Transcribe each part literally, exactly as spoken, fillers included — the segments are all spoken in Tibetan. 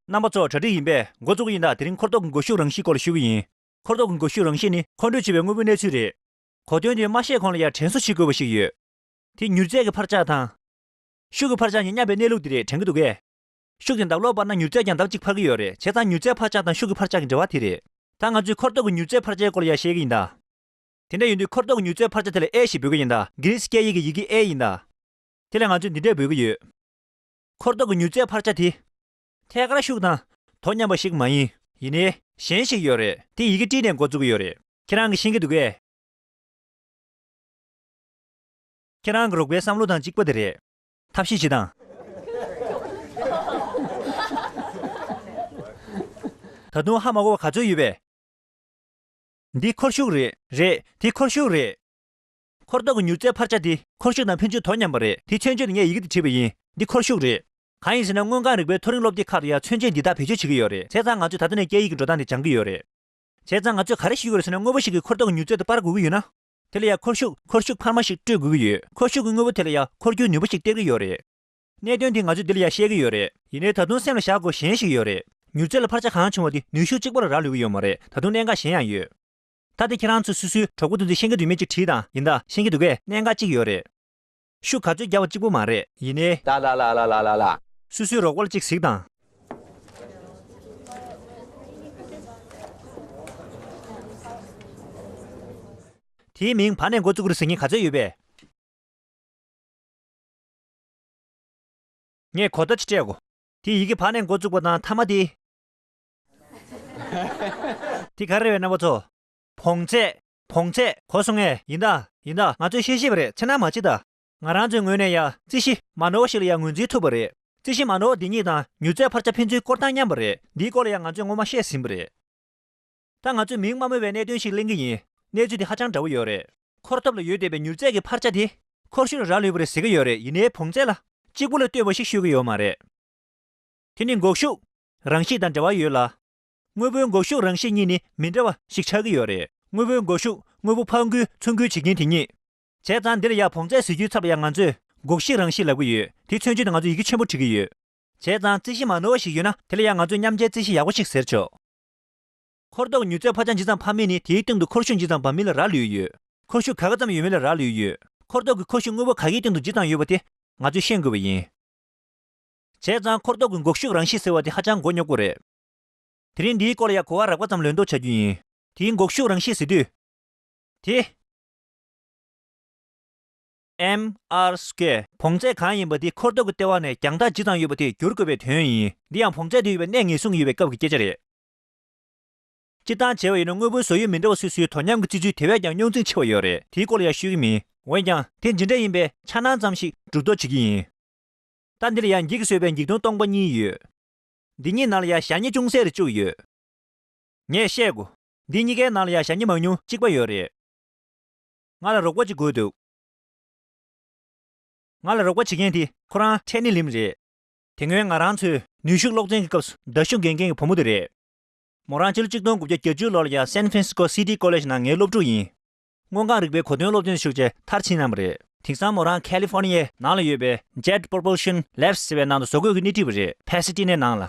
རྣམ་པ་ཚོ་གྲ་སྒྲིག་ཡིན་པས་འགོ་བཙུགས་ཀྱི་ཡིན། ད་དེ་རིང་འཁོར་གཏོགས་ཀྱི་འགོག་ཤུགས་རང་བཞིན་སྐོར་ལ་ཞུ་གི་ཡིན། འཁོར་གཏོགས་ཀྱི་འགོག་ཤུགས་རང་བཞིན་ནི་མཁོ་སྤྲོད་བྱེད་པའི་དངོས་པོའི་གནས་ཚུལ་རེད། གོ་དོན་དེ་མ་ཤེས་གོང་ལ་ཡང་དྲན་གསོ་བྱེད་དགོས་པ་ཞིག་ཡོད། དེ་མྱུར་ཚད་ཀྱི་འཕར་ཆག་དང་། ཤུགས་ཀྱི་འཕར་ཆག་གཉིས་མཉམ་པའི་གནས་ལུགས་དེ་རེད། དྲན་གྱི་འདུག་གས། ཤུགས་དེ་ལྡབ་ལོག་སྤར་ན་མྱུར་ཚད་ཀྱང་ལྡབ་གཅིག་འཕར་གྱི་ཡོད་རེད། བྱས་ཙང་མྱུར་ཚད་འཕར་ཆག་དང་ཤུགས་ཀྱི་འཕར་ཆག་གི་འབྲེལ་བ་དེ་རེད། ད་ང་ཚོས་འཁོར་གཏོགས་ཀྱི་མྱུར་ཚད་འཕར་ཆག་སྐོར་ལ་ཡང་བཤད་ཀྱི་ཡིན་ད། དེ་འདྲ་ཡིན་དུས་འཁོར་གཏོགས་ཀྱི་མྱུར་ཚད་འཕར་ཆག་དེ་ལ་ཨེ་ཞེས་འབོད་ཀྱི་ཡིན་ད། གྷི་རི་སི་སྐད་ཡིག་གི་ཡི་གེ་ཨེ་ཡིན་ད། དེ་ལ་ང་ཚོས་འདི་འདྲ་འབོད་ཀྱི་ཡོད། འཁོར་གཏོགས་ཀྱི་མྱུར་ཚད་འཕར་ཆག་དེ། ཐད་ཀར་ཤུགས་དང་དོ་མཉམ་པ་ཞིག་མ་ཡིན། ཡིན་ནའི་གཞན་ཞིག་ཡོད་རེད། དེ་ཡི་གེ་ཊི་ནས་འགོ་བཙུགས་ཀྱི་ཡོད་རེད། ཁྱེད་རང་གིས་ཤེས་ཀྱི་འདུག་གས། ཁྱེད་རང་གི་རོགས་པའི་བསམ་བློ་དང་གཅིག་པ་དེ་རེད། ཐབས་ཤེས་བྱེད་དང་། ད་དུང་ཧ་མ་གོ་བ་ག་ཚོད་ཡོད་པས། འདི་འཁོར་ཤུགས་རེད། རེད། དེ་འཁོར་ཤུགས་རེད། འཁོར་གཏོགས་ཀྱི་མྱུར་ཚད་འཕར་ཆག་དེ་འཁོར་ཤུགས་དང་ཕན་ཚུན་དོ་མཉམ་པ་རེད། དེ་མཚོན་བྱེད་དུ་ངས་ཡི་གེ་འདི་བྲིས་པ་ཡིན། འདི་འཁོར་ཤུགས་རེད། གང་ཡིན་ཟེར་ན་དངོས་ཁམས་རིག་པའི་མཐོ་རིམ་སློབ་དེབ་ཁག་ཏུ་ཡང་མཚོན་བྱེད་འདི་དག་བེད་སྤྱོད་བྱེད་ཀྱི་ཡོད་རེད། བྱས་ཙང་ང་ཚོས་ད་ལྟ་ནས་སྐད་ཡིག་གི་འགྲོ་སྟངས་དེ་སྦྱང་གི་ཡོད་རེད། བྱས་ཙང་ང་ཚོས་ག་རེ་ཤེས་དགོས་རེད་ཟེར་ན། དངོས་པོ་ཞིག་གིས་འཁོར་གཏོགས་ཀྱི་མྱུར་ཚད་དེ་སྤར་དགོས་ཀྱི་ཡོད་ན། དེ་ལ་ཡང་འཁོར་ཤུགས་འཁོར་ཤུགས་འཕར་མ་ཞིག་སྤྲོད་དགོས་ཀྱི་ཡོད། འཁོར་ཤུགས་ཀྱི་དངོས་པོ་དེ་ལ་ཡང་འཁོར་རྒྱུའི་ནུས་པ་ཞིག་སྟེར་གྱི་ཡོད་རེད། གནད་དོན་དེ་ང་ཚོས་འདི་ལ་ཡང་བཤད་ཀྱི་ཡོད་རེད། ཡིན་ནའི་ད་དུང་སེམས་ལ་བཞག་དགོས་གཞན་ཞིག་ཡོད་རེད། མྱུར་ཚད་ལ་འཕར་ཆག་གང་བྱུང་བ་དེ་ནུས་ཤུགས་གཅིག་པ་ལ་རག་ལུས་ཀྱི་ཡོད་མ་རེད། ད་དུང་གནད་འགག་གཞན་ཡང་ཡོད། ད་དེ་ཁྱེད་རང་ཚོ་སོ་སོའི་གྲོགས་པོ་དེ་ཚོས་ཤེས་ཀྱི་འདུག་མིན་ཅིག་དྲིས་དང་། ཡིན་ད། ཤེས་ཀྱི་འདུག་གས། གནད་འགག་གཅིག་ཡོད་རེད། ཤུགས་ག་ཚོད་རྒྱག་པ་གཅིག་པུ་མ་རེད། ཡིན་ནའི། ད་ལ་ལ་ལ་ལ་ལ་ལ། སོ་སོའི་རོགས་པ་ལ་གཅིག་གཟིགས་དང་། དེའི་མིང་བ་ནས་འགོ་བཙུགས་རེད་ཟེར་མཁན་ག་ཚོད་ཡོད་པས། ངས་གོ་བརྡ་ཅིག་སྤྲད་གོ། དེ་ཡི་གེ་བ་ནས་འགོ་བཙུགས་པ་དང་མཐའ་མ་དེ། དེ་ག་རེ་རེད་པས་རྣམ་པ་ཚོ། བོངས་ཚད། བོངས་ཚད། གོ་སོང་ངས། ཡིན་ད། ཡིན་ད། ང་ཚོས་བཤད་ཤེས་པ་རེད། འཚེར་སྣང་མ་བྱེད་ད། ང་རང་ཚོའི་ངོས་ནས་ཡང་རྩིས་གཞི་མ་ནོར་བ་ཞིག་ལ་ཡང་ངོས་འཛིན་ཐུབ་པ་རེད། རྩིས་གཞི་མ་ནོར་བ་འདི་གཉིས་དང་མྱུར་ཚད་འཕར་ཆག་ཕན་ཚུན་སྐོར་སྟངས་མཉམ་པ་རེད། འདིའི་སྐོར་ལ་ཡང་ང་ཚོས་སྔོན་མ་བཤད་ཟིན་པ་རེད། ད་ང་ཚོས་མིང་མ་སྨོས་པའི་གནད་དོན་ཞིག་གླེང་གི་ཡིན། གནས་ཚུལ་འདི་ཧ་ཅང་འདྲ་བོ་ཡོད་རེད། འཁོར་ཐོབ་ལ་ཡོད་བསྡད་པའི་མྱུར་ཚད་ཀྱི་འཕར་ཆག་དེ་འཁོར་ཤུགས་ལ་རག་ལུས་པ་རེད་ཟེར་གྱི་ཡོད་རེད། ཡིན་ནའི་བོངས་ཚད་ལ་གཅིག་པུ་ལ་ལྟོས་པ་ཞིག་ཤོད་ཀྱི་ཡོད་མ་རེད། དེ་ནི་འགོག་ཤུགས་རང་བཞིན་དང་འབྲེལ་བ་ཡོད་ལ། དངོས་པོའི་འགོག་ཤུགས་རང་བཞིན་གཉིས་ནི་མི་འདྲ་བ་ཞིག་ཆགས་ཀྱི་ཡོད་རེད། དངོས་པོའི་འགོག་ཤུགས་དངོས་པོ་ཕར་འགུལ་ཚུར་འགུལ་བྱེད་མཁན་དེ་ཉིད། བྱས་ཙང་འདིར་ཡང་བོངས་ཚད་ཟེར་རྒྱུའི་ཚབ་ལ་ཡང་ང་ཚོས་འགོག་གཞི་རང་བཞིན་ལབ་ཀྱི་ཡོད། དེའི་མཚོན་བྱེད་དུ་ང་ཚོས་ཡི་གེ་ཆེན་པོ་བྲིས་ཀྱི་ཡོད། བྱས་ཙང་རྩིས་གཞི་མ་ནོར་བ་ཞིག་ཡོད་ན་དེ་ལ་ཡང་ང་ཚོས་མཉམ་འབྲེལ་རྩིས་གཞི་ཡག་པོ་ཞིག་ཟེར་ཆོག་འཁོར་ཐོག་གི་མྱུར་ཚད་འཕར་ཆག་ཇི་ཙམ་འཕར་མིན་ནི་དེའི་སྟེང་དུ་འཁོར་ཤུགས་ཇི་ཙམ་འབབ་མིན་ལ་རག་ལུས་ཡོད། འཁོར་ཤུགས་ག་ག་ཙམ་ཡོད་མིན་ལ་རག་ལུས་ཡོད། འཁོར་ཐོག་གི་འཁོར་ཤུགས་དངོས་པོ་ག་གེའི་སྟེང་དུ་ཇི་ཙམ་ཡོད་པ་དེ་ང་ཚོས་ཤེས་དགོས་པ་ཡིན། བྱས་ཙང་འཁོར་ཐོག་གི་འགོག་ཤུགས་རང་བཞིན་ཟེར་བ་དེ་ཧ་ཅང་མགོ་རྙོག་པོ་རེད། དེ་རིང་འདིའི་སྐོར་ལ་ཡང་གོ་བ་རགས་པ་ཙམ་ལོན་མདོག་བྱ་རྒྱུ་ཡིན། དེའི་འགོག་ཤུགས་རང་བཞིན་ཟེར་དུས། དེ། ཨེམ་ཨར་སྐོར། བོངས་ཚད་གང་ཡིན་པ་དེ་འཁོར་ཐོག་གི་ལྟེ་བ་ནས་རྒྱང་ཐག་ཇི་ཙམ་ཡོད་པ་དེ་བསྒྱུར་དགོས་པའི་དོན་ཡིན། འདི་ཡང་བོངས་ཚད་དུ་ཡོད་པའི་གནས་ངེས་བཟུང་ཡོད་པའི་སྐབས་ཀྱི་སྐད་ཆ་རེད། སྤྱིར་བཏང་བྱས་པ་ཡིན་ན་དངོས་པོའི་བཟོ་ཡུལ་མི་འདྲ་བ་སོ་སོའི་དོ་མཉམ་གྱི་བརྩི་ཚུལ་དེ་བས་ཀྱང་རྙོག་འཛིང་ཆེ་བ་ཡོད་རེད། དེའི་སྐོར་ལ་ཡང་ཤོད་ཀྱི་མིན། འོན་ཀྱང་དེ་ཇི་འདྲ་ཡིན་པའི་འཆར་སྣང་ཙམ་ཞིག་སྒྲུབ་རྟོག་བྱེད་ཀྱི་ཡིན། ད་འདི་ལ་ཡང་འགྱིག་གིས་བཟོས་པའི་འགྱིག་སྟོང་སྟོང་པ་གཉིས་ཡོད། འདི་གཉིས་ནང་ལ་ཡང་ཞ་སྙི་ཅུང་ཟད་རེ་བཅུག་ཡོད། ངས་བཤད་དགོས། འདི་གཉིས་ཀའི་ནང་ལ་ཡང་ཞ་སྙི་མང་ཉུང་གཅིག་པ་ཡོད་རེད། ང་ལ་རོགས་པ་ཅིག་དགོས་འདུག་ང་ལ་རོགས་པ་བྱེད་མཁན་དེ་ཁོ་རང་ཁྲེ་ནི་ལིམ་རེད། དེ་སྔོན་ང་རང་ཚོའི་ནུས་ཤུགས་སློབ་ཚན་གྱི་སྐབས་སུ་མདའ་གཞུ་འགེངས་མཁན་གྱི་བུ་མོ་དེ་རེད། མོ་རང་ཕྱི་ལོ་ཆིག་སྟོང་དགུ་བརྒྱ་བརྒྱད་ཅུ་ལོར་ཡང་སན་ཧྥ་རན་སི་ཀོ་སི་ཊི་ཀོ་ལེཇ་ནང་ངའི་སློབ་ཕྲུག་ཡིན། དངོས་ཁམས་རིག་པའི་གོ་སྟོན་སློབ་ཚན་ཞུགས་རྗེས་མཐར་ཕྱིན་གནང་བ་རེད། དེང་སང་མོ་རང་ཁ་ལི་ཧྥོར་ནི་ཡའི་ནང་ལ་ཡོད་པའི་Jet Propulsion Labs་ཟེར་བའི་ནང་དུ་བཟོ་བཀོད་ཀྱི་སྣེ་ཁྲིད་པ་རེད། ཕ་སི་ཊི་ནའི་ནང་ལ།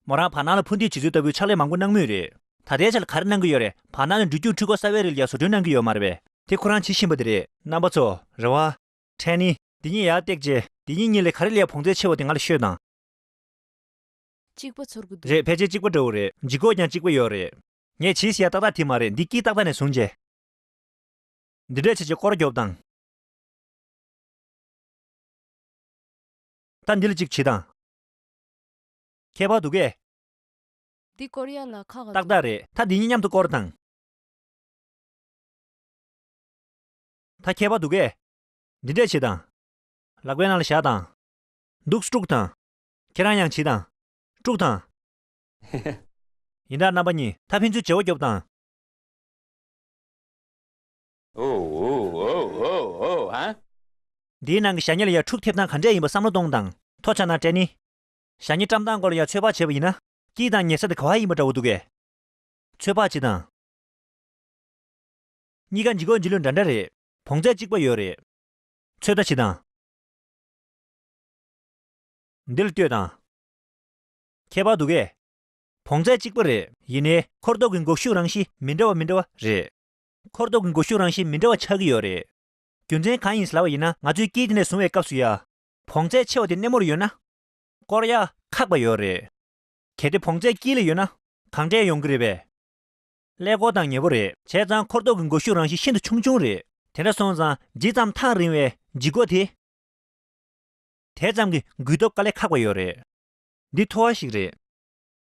མོ་རང་བར་སྣང་ལ་འཕུར་མདེལ་བྱེད་ཚུལ་ལྟ་བུའི་ཕྱག་ལས་མང་པོ་གནང་མུས་རེད། ད་ལྟའི་ཆར་ལ་ག་རེ་གནང་གི་ཡོད་རེད། བར་སྣང་ནས་འགྲུལ་སྐྱོད་འཕྲུལ་འཁོར་གསར་པའི་རིགས་ལ་ཡང་བཟོ་སྐྲུན་གནང་གི་ཡོད་མ་རེད་པས། དེ་ཁོ་རང་བྱེད་བཞིན་པ་དེ་རེད། རྣམ་པ་ཚོ། རེ་བ། ཁྲེ་ནི། འདི་གཉིས་ཡར་བཏེགས་རྗེས་འདི་གཉིས་གཉིས་ལས་ག་རེ་ལས་བོངས་ཚད་ཆེ་བ་དེ་ང་ལ་ཤོད་དང་། གཅིག་པ་ཚོར་གི་འདུག་རེད། ཕལ་ཆེར་གཅིག་པ་འདྲ་བོ་རེད། ལྗིད་ཁོག་ཀྱང་གཅིག་པ་ཡོད་རེད། ངས་བྱས་ཟིན་ཡ་ཏག་ཏག་དེ་མ་རེད། འདི་དཀྱིལ་ཏག་ཏག་ནས་བཟུང་རྗེས། འདི་འདྲས་བྱས་རྗེས་སྐོར་རྒྱོབ་དང་། ད་འདི་ལ་གཅིག་བྱེད་དང་། ཁྱད་པར་འདུག་གས། འདི་སྐོར་ཡ་ལ་ཁག་ག་ཏག་འདུག་ཏག་རེད། ད་འདི་གཉིས་མཉམ་དུ་སྐོར་དང་། ད་ཁྱད་པར་འདུག་གས། འདི་འདྲས་བྱེད་དང་། ལག་པའི་ནང་ལ་བཞག་དང་། འདུག་སེ་དཀྲུགས་དང་། ཁྱེད་རང་ཡང་བྱེད་དང་། དཀྲུགས་དང་། ཡིན་ད་རྣམ་པ་གཉིས། ད་ཕན་ཚུན་བརྗེ་བོ་རྒྱོབ་དང་། ཨོ་ཨོ་ཨོ་ཨོ་ཨོ་ཧ། འདིའི་ནང་གི་ཞ་སྙི་ལ་ཡང་འཁྲུག་ཐེབས་སྟངས་ག་འདྲས་ཡིན་པ་བསམ་བློ་གཏོང་དང་། ཐོ་ཆ་ན་སྤྲད་ནི། ཞ་སྙི་བཀྲམ་སྟངས་སྐོར་ལ་ཡང་ཚོད་དཔག་བྱས་པ་ཡིན་ན། དཀྱིལ་དང་ཉེ་ས་དེ་ག་བ་ཡིན་པ་འདྲ་བོ་འདུག་གས། ཚོད་དཔག་བྱེད་དང་། གཉིས་ཀ་འཇིགས་སྐོར་འཇིགས་ལུས་འདྲ་འདྲ་རེད། བོངས་ཚད་གཅིག་པ་ཡོད་རེད། ཚོད་ལྟ་བྱེད་དང་། འདི་ལ་ལྟོས་དང་། ཁྱད་པར་འདུག་གས། བོངས་ཚད་གཅིག་པ་རེད། ཡིན་ནའི་འཁོར་ལྡོག་གི་འགུག་ཤུགས་རང་བཞིན་མི་འདྲ་བ་མི་འདྲ་བ་རེད། འཁོར་ལྡོག་གི་འགུག་ཤུགས་རང་བཞིན་མི་འདྲ་བ་ཆགས་ཀྱི་ཡོད་རེད། རྒྱུ་མཚན་གང་ཡིན་ཟེར་ལབ་པ་ཡིན་ན། ང་ཚོའི་དཀྱིལ་དེ་ནས་བཟུང་བའི་སྐབས་སུ་ཡ། བོངས་ཚད་ཆེ་བ་དེ་སྣེ་མོར་ཡོད་ན། སྐོར་ཡག་ཁག་པ་ཡོད་རེད། གལ་ཏེ་བོངས་ཚད་དཀྱིལ་ལ་ཡོད་ན། གང་འདྲས་ཡོང་གི་རེད་པས། ཀླད་ཀོར་དང་ཉེ་པོ་རེད། བྱས་ཙང་འཁོར་ལྡོག་གི་འགུག་ཤུགས་རང་བཞིན་ཤིན་ཏུ་ཆུང་ཆུང་རེད། དེ་འདྲ་སོང་ཙང་ཇི་ཙམ་ཐག་རིང་བའི་ལྗིད་ཁོག་དེ། དེ་ཙམ་གྱིས་འགུལ་སྟོབས་དཀའ་ལས་ཁག་པ་ཡོད་རེད། འདི་ཐོ་བ་ཞིག་རེད།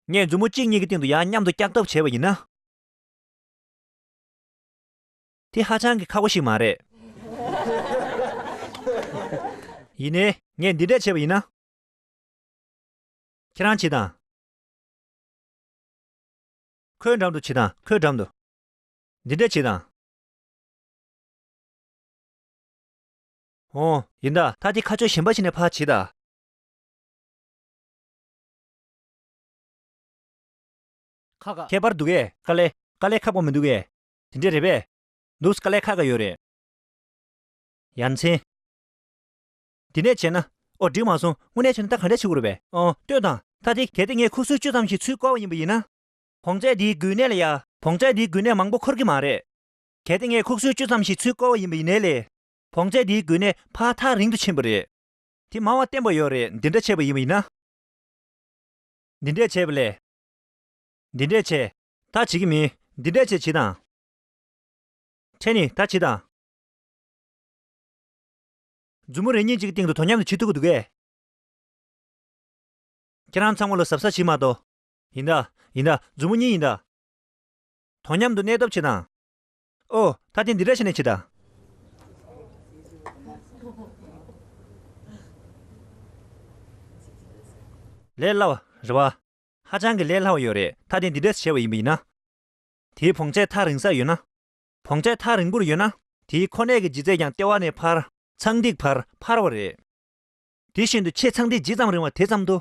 ངས་མཛུབ་མོ་གཅིག་གཉིས་ཀྱི་སྟེང་དུ་ཡར་མཉམ་དུ་བཀྱག་ཐབས་བྱས་པ་ཡིན་ན། དེ་ཧ་ཅང་གི་ཁག་པོ་ཞིག་མ་རེད། ཡིན་ནའི་ངས་འདི་འདྲས་བྱས་པ་ཡིན་ན། ཁྱེད་རང་བྱེད་དང་། ཁོའི་འགྲམ་དུ་བྱེད་དང་། ཁོའི་འགྲམ་དུ། འདི་འདྲས་བྱེད་དང་། འོང་། ཡིན་ད། ད་དེ་ཁ་ཕྱོགས་གཞན་པ་ཞིག་ནས་ཕར་བྱེད་ད། ཁག་ཁག་ཁྱད་པར་འདུག་གས། དཀའ་ལས། དཀའ་ལས་ཁག་པོ་མི་འདུག་གས། དེ་འདྲས་རེད་པས། འདུག་དཀའ་ལས་ཁག་ཁག་ཡོད་རེད། ཡ་མཚན། འདི་ནས་བྱས་ན། ཨོ་འགྲིག་མ་སོང་། དངོས་གནས་བྱས་ན་ད་ག་འདྲས་བྱེད་དགོས་རེད་པས། ཨོ་ལྟོས་དང་། ད་དེ་གལ་ཏེ་ངས་ཁུག་སུལ་བཅུ་ཙམ་ཞིག་ཚུར་བསྐོར་བ་ཡིན་པ་ཡིན་ན། བོངས་ཚད་འདིའི་འགུལ་གནས་ལ་ཡ། བོངས་ཚད་འདིའི་འགུལ་གནས་མང་པོ་འཁོར་གྱི་མ་རེད། གལ་ཏེ་ངས་ཁུག་སུལ་བཅུ་ཙམ་ཞིག་ཚུར་བསྐོར་བ་ཡིན་པ་ཡིན་ནའི་ལས། བོངས་ཚད་འདིའི་འགུལ་གནས་ཕར་ཐག་རིང་དུ་ཕྱིན་པ་རེད། དེ་མང་བ་བསྟན་པ་ཡོད་རེད། འདི་འདྲ་བྱས་པ་ཡིན་པ་ཡིན་ན། འདི་འདྲས་བྱས་པ་ལས། འདི་འདྲས་བྱས། ད་བྱེད་ཀྱི་མིན། འདི་འདྲས་བྱས་བྱེད་དང་། ཁྲེ་ནི་ད་བྱེད་དང་། མཛུབ་མོ་རེ་གཉིས་གཅིག་གི་སྟེང་དུ་དོ་མཉམ་དུ་བྱེད་ཐུབ་ཀྱི་འདུག་གས། ཁྱེད་རང་ཚང་མ་ལ་གཟབ་གཟབ་བྱེད་མ་གཏོགས། ཡིན་ད། ཡིན་ད། མཛུབ་མོ་གཉིས་ཡིན་ད། དོ་མཉམ་དུ་གནས་ཐབས་བྱེད་དང་། ཨོ། ད་དེ་འདི་འདྲ་བྱས་ནས་བྱེད་དང་། ལས་སླ་བ་རེད་བ། ཧ་ཅང་གི་ལས་སླ་བ་ཡོད་རེད། ད་དེ་འདི་འདྲས་བྱས་པ་ཡིན་པ་ཡིན་ན། དེའི་བོངས་ཚད་ཐག་རིང་སར་ཡོད་ན། བོངས་ཚད་ཐག་རིང་པོར་ཡོད་ན། དེའི་ཁོ་གནས་ཀྱི་ལྗིད་ཚད་ཀྱང་ལྟེ་བ་ནས་ཕར། ཚངས་ཐིག་བར་འཕར་བ་རེད། དེ་བཞིན་དུ་ཆེས་ཚངས་ཐིག་ཇི་ཙམ་རིང་བ་དེ་ཙམ་དུ།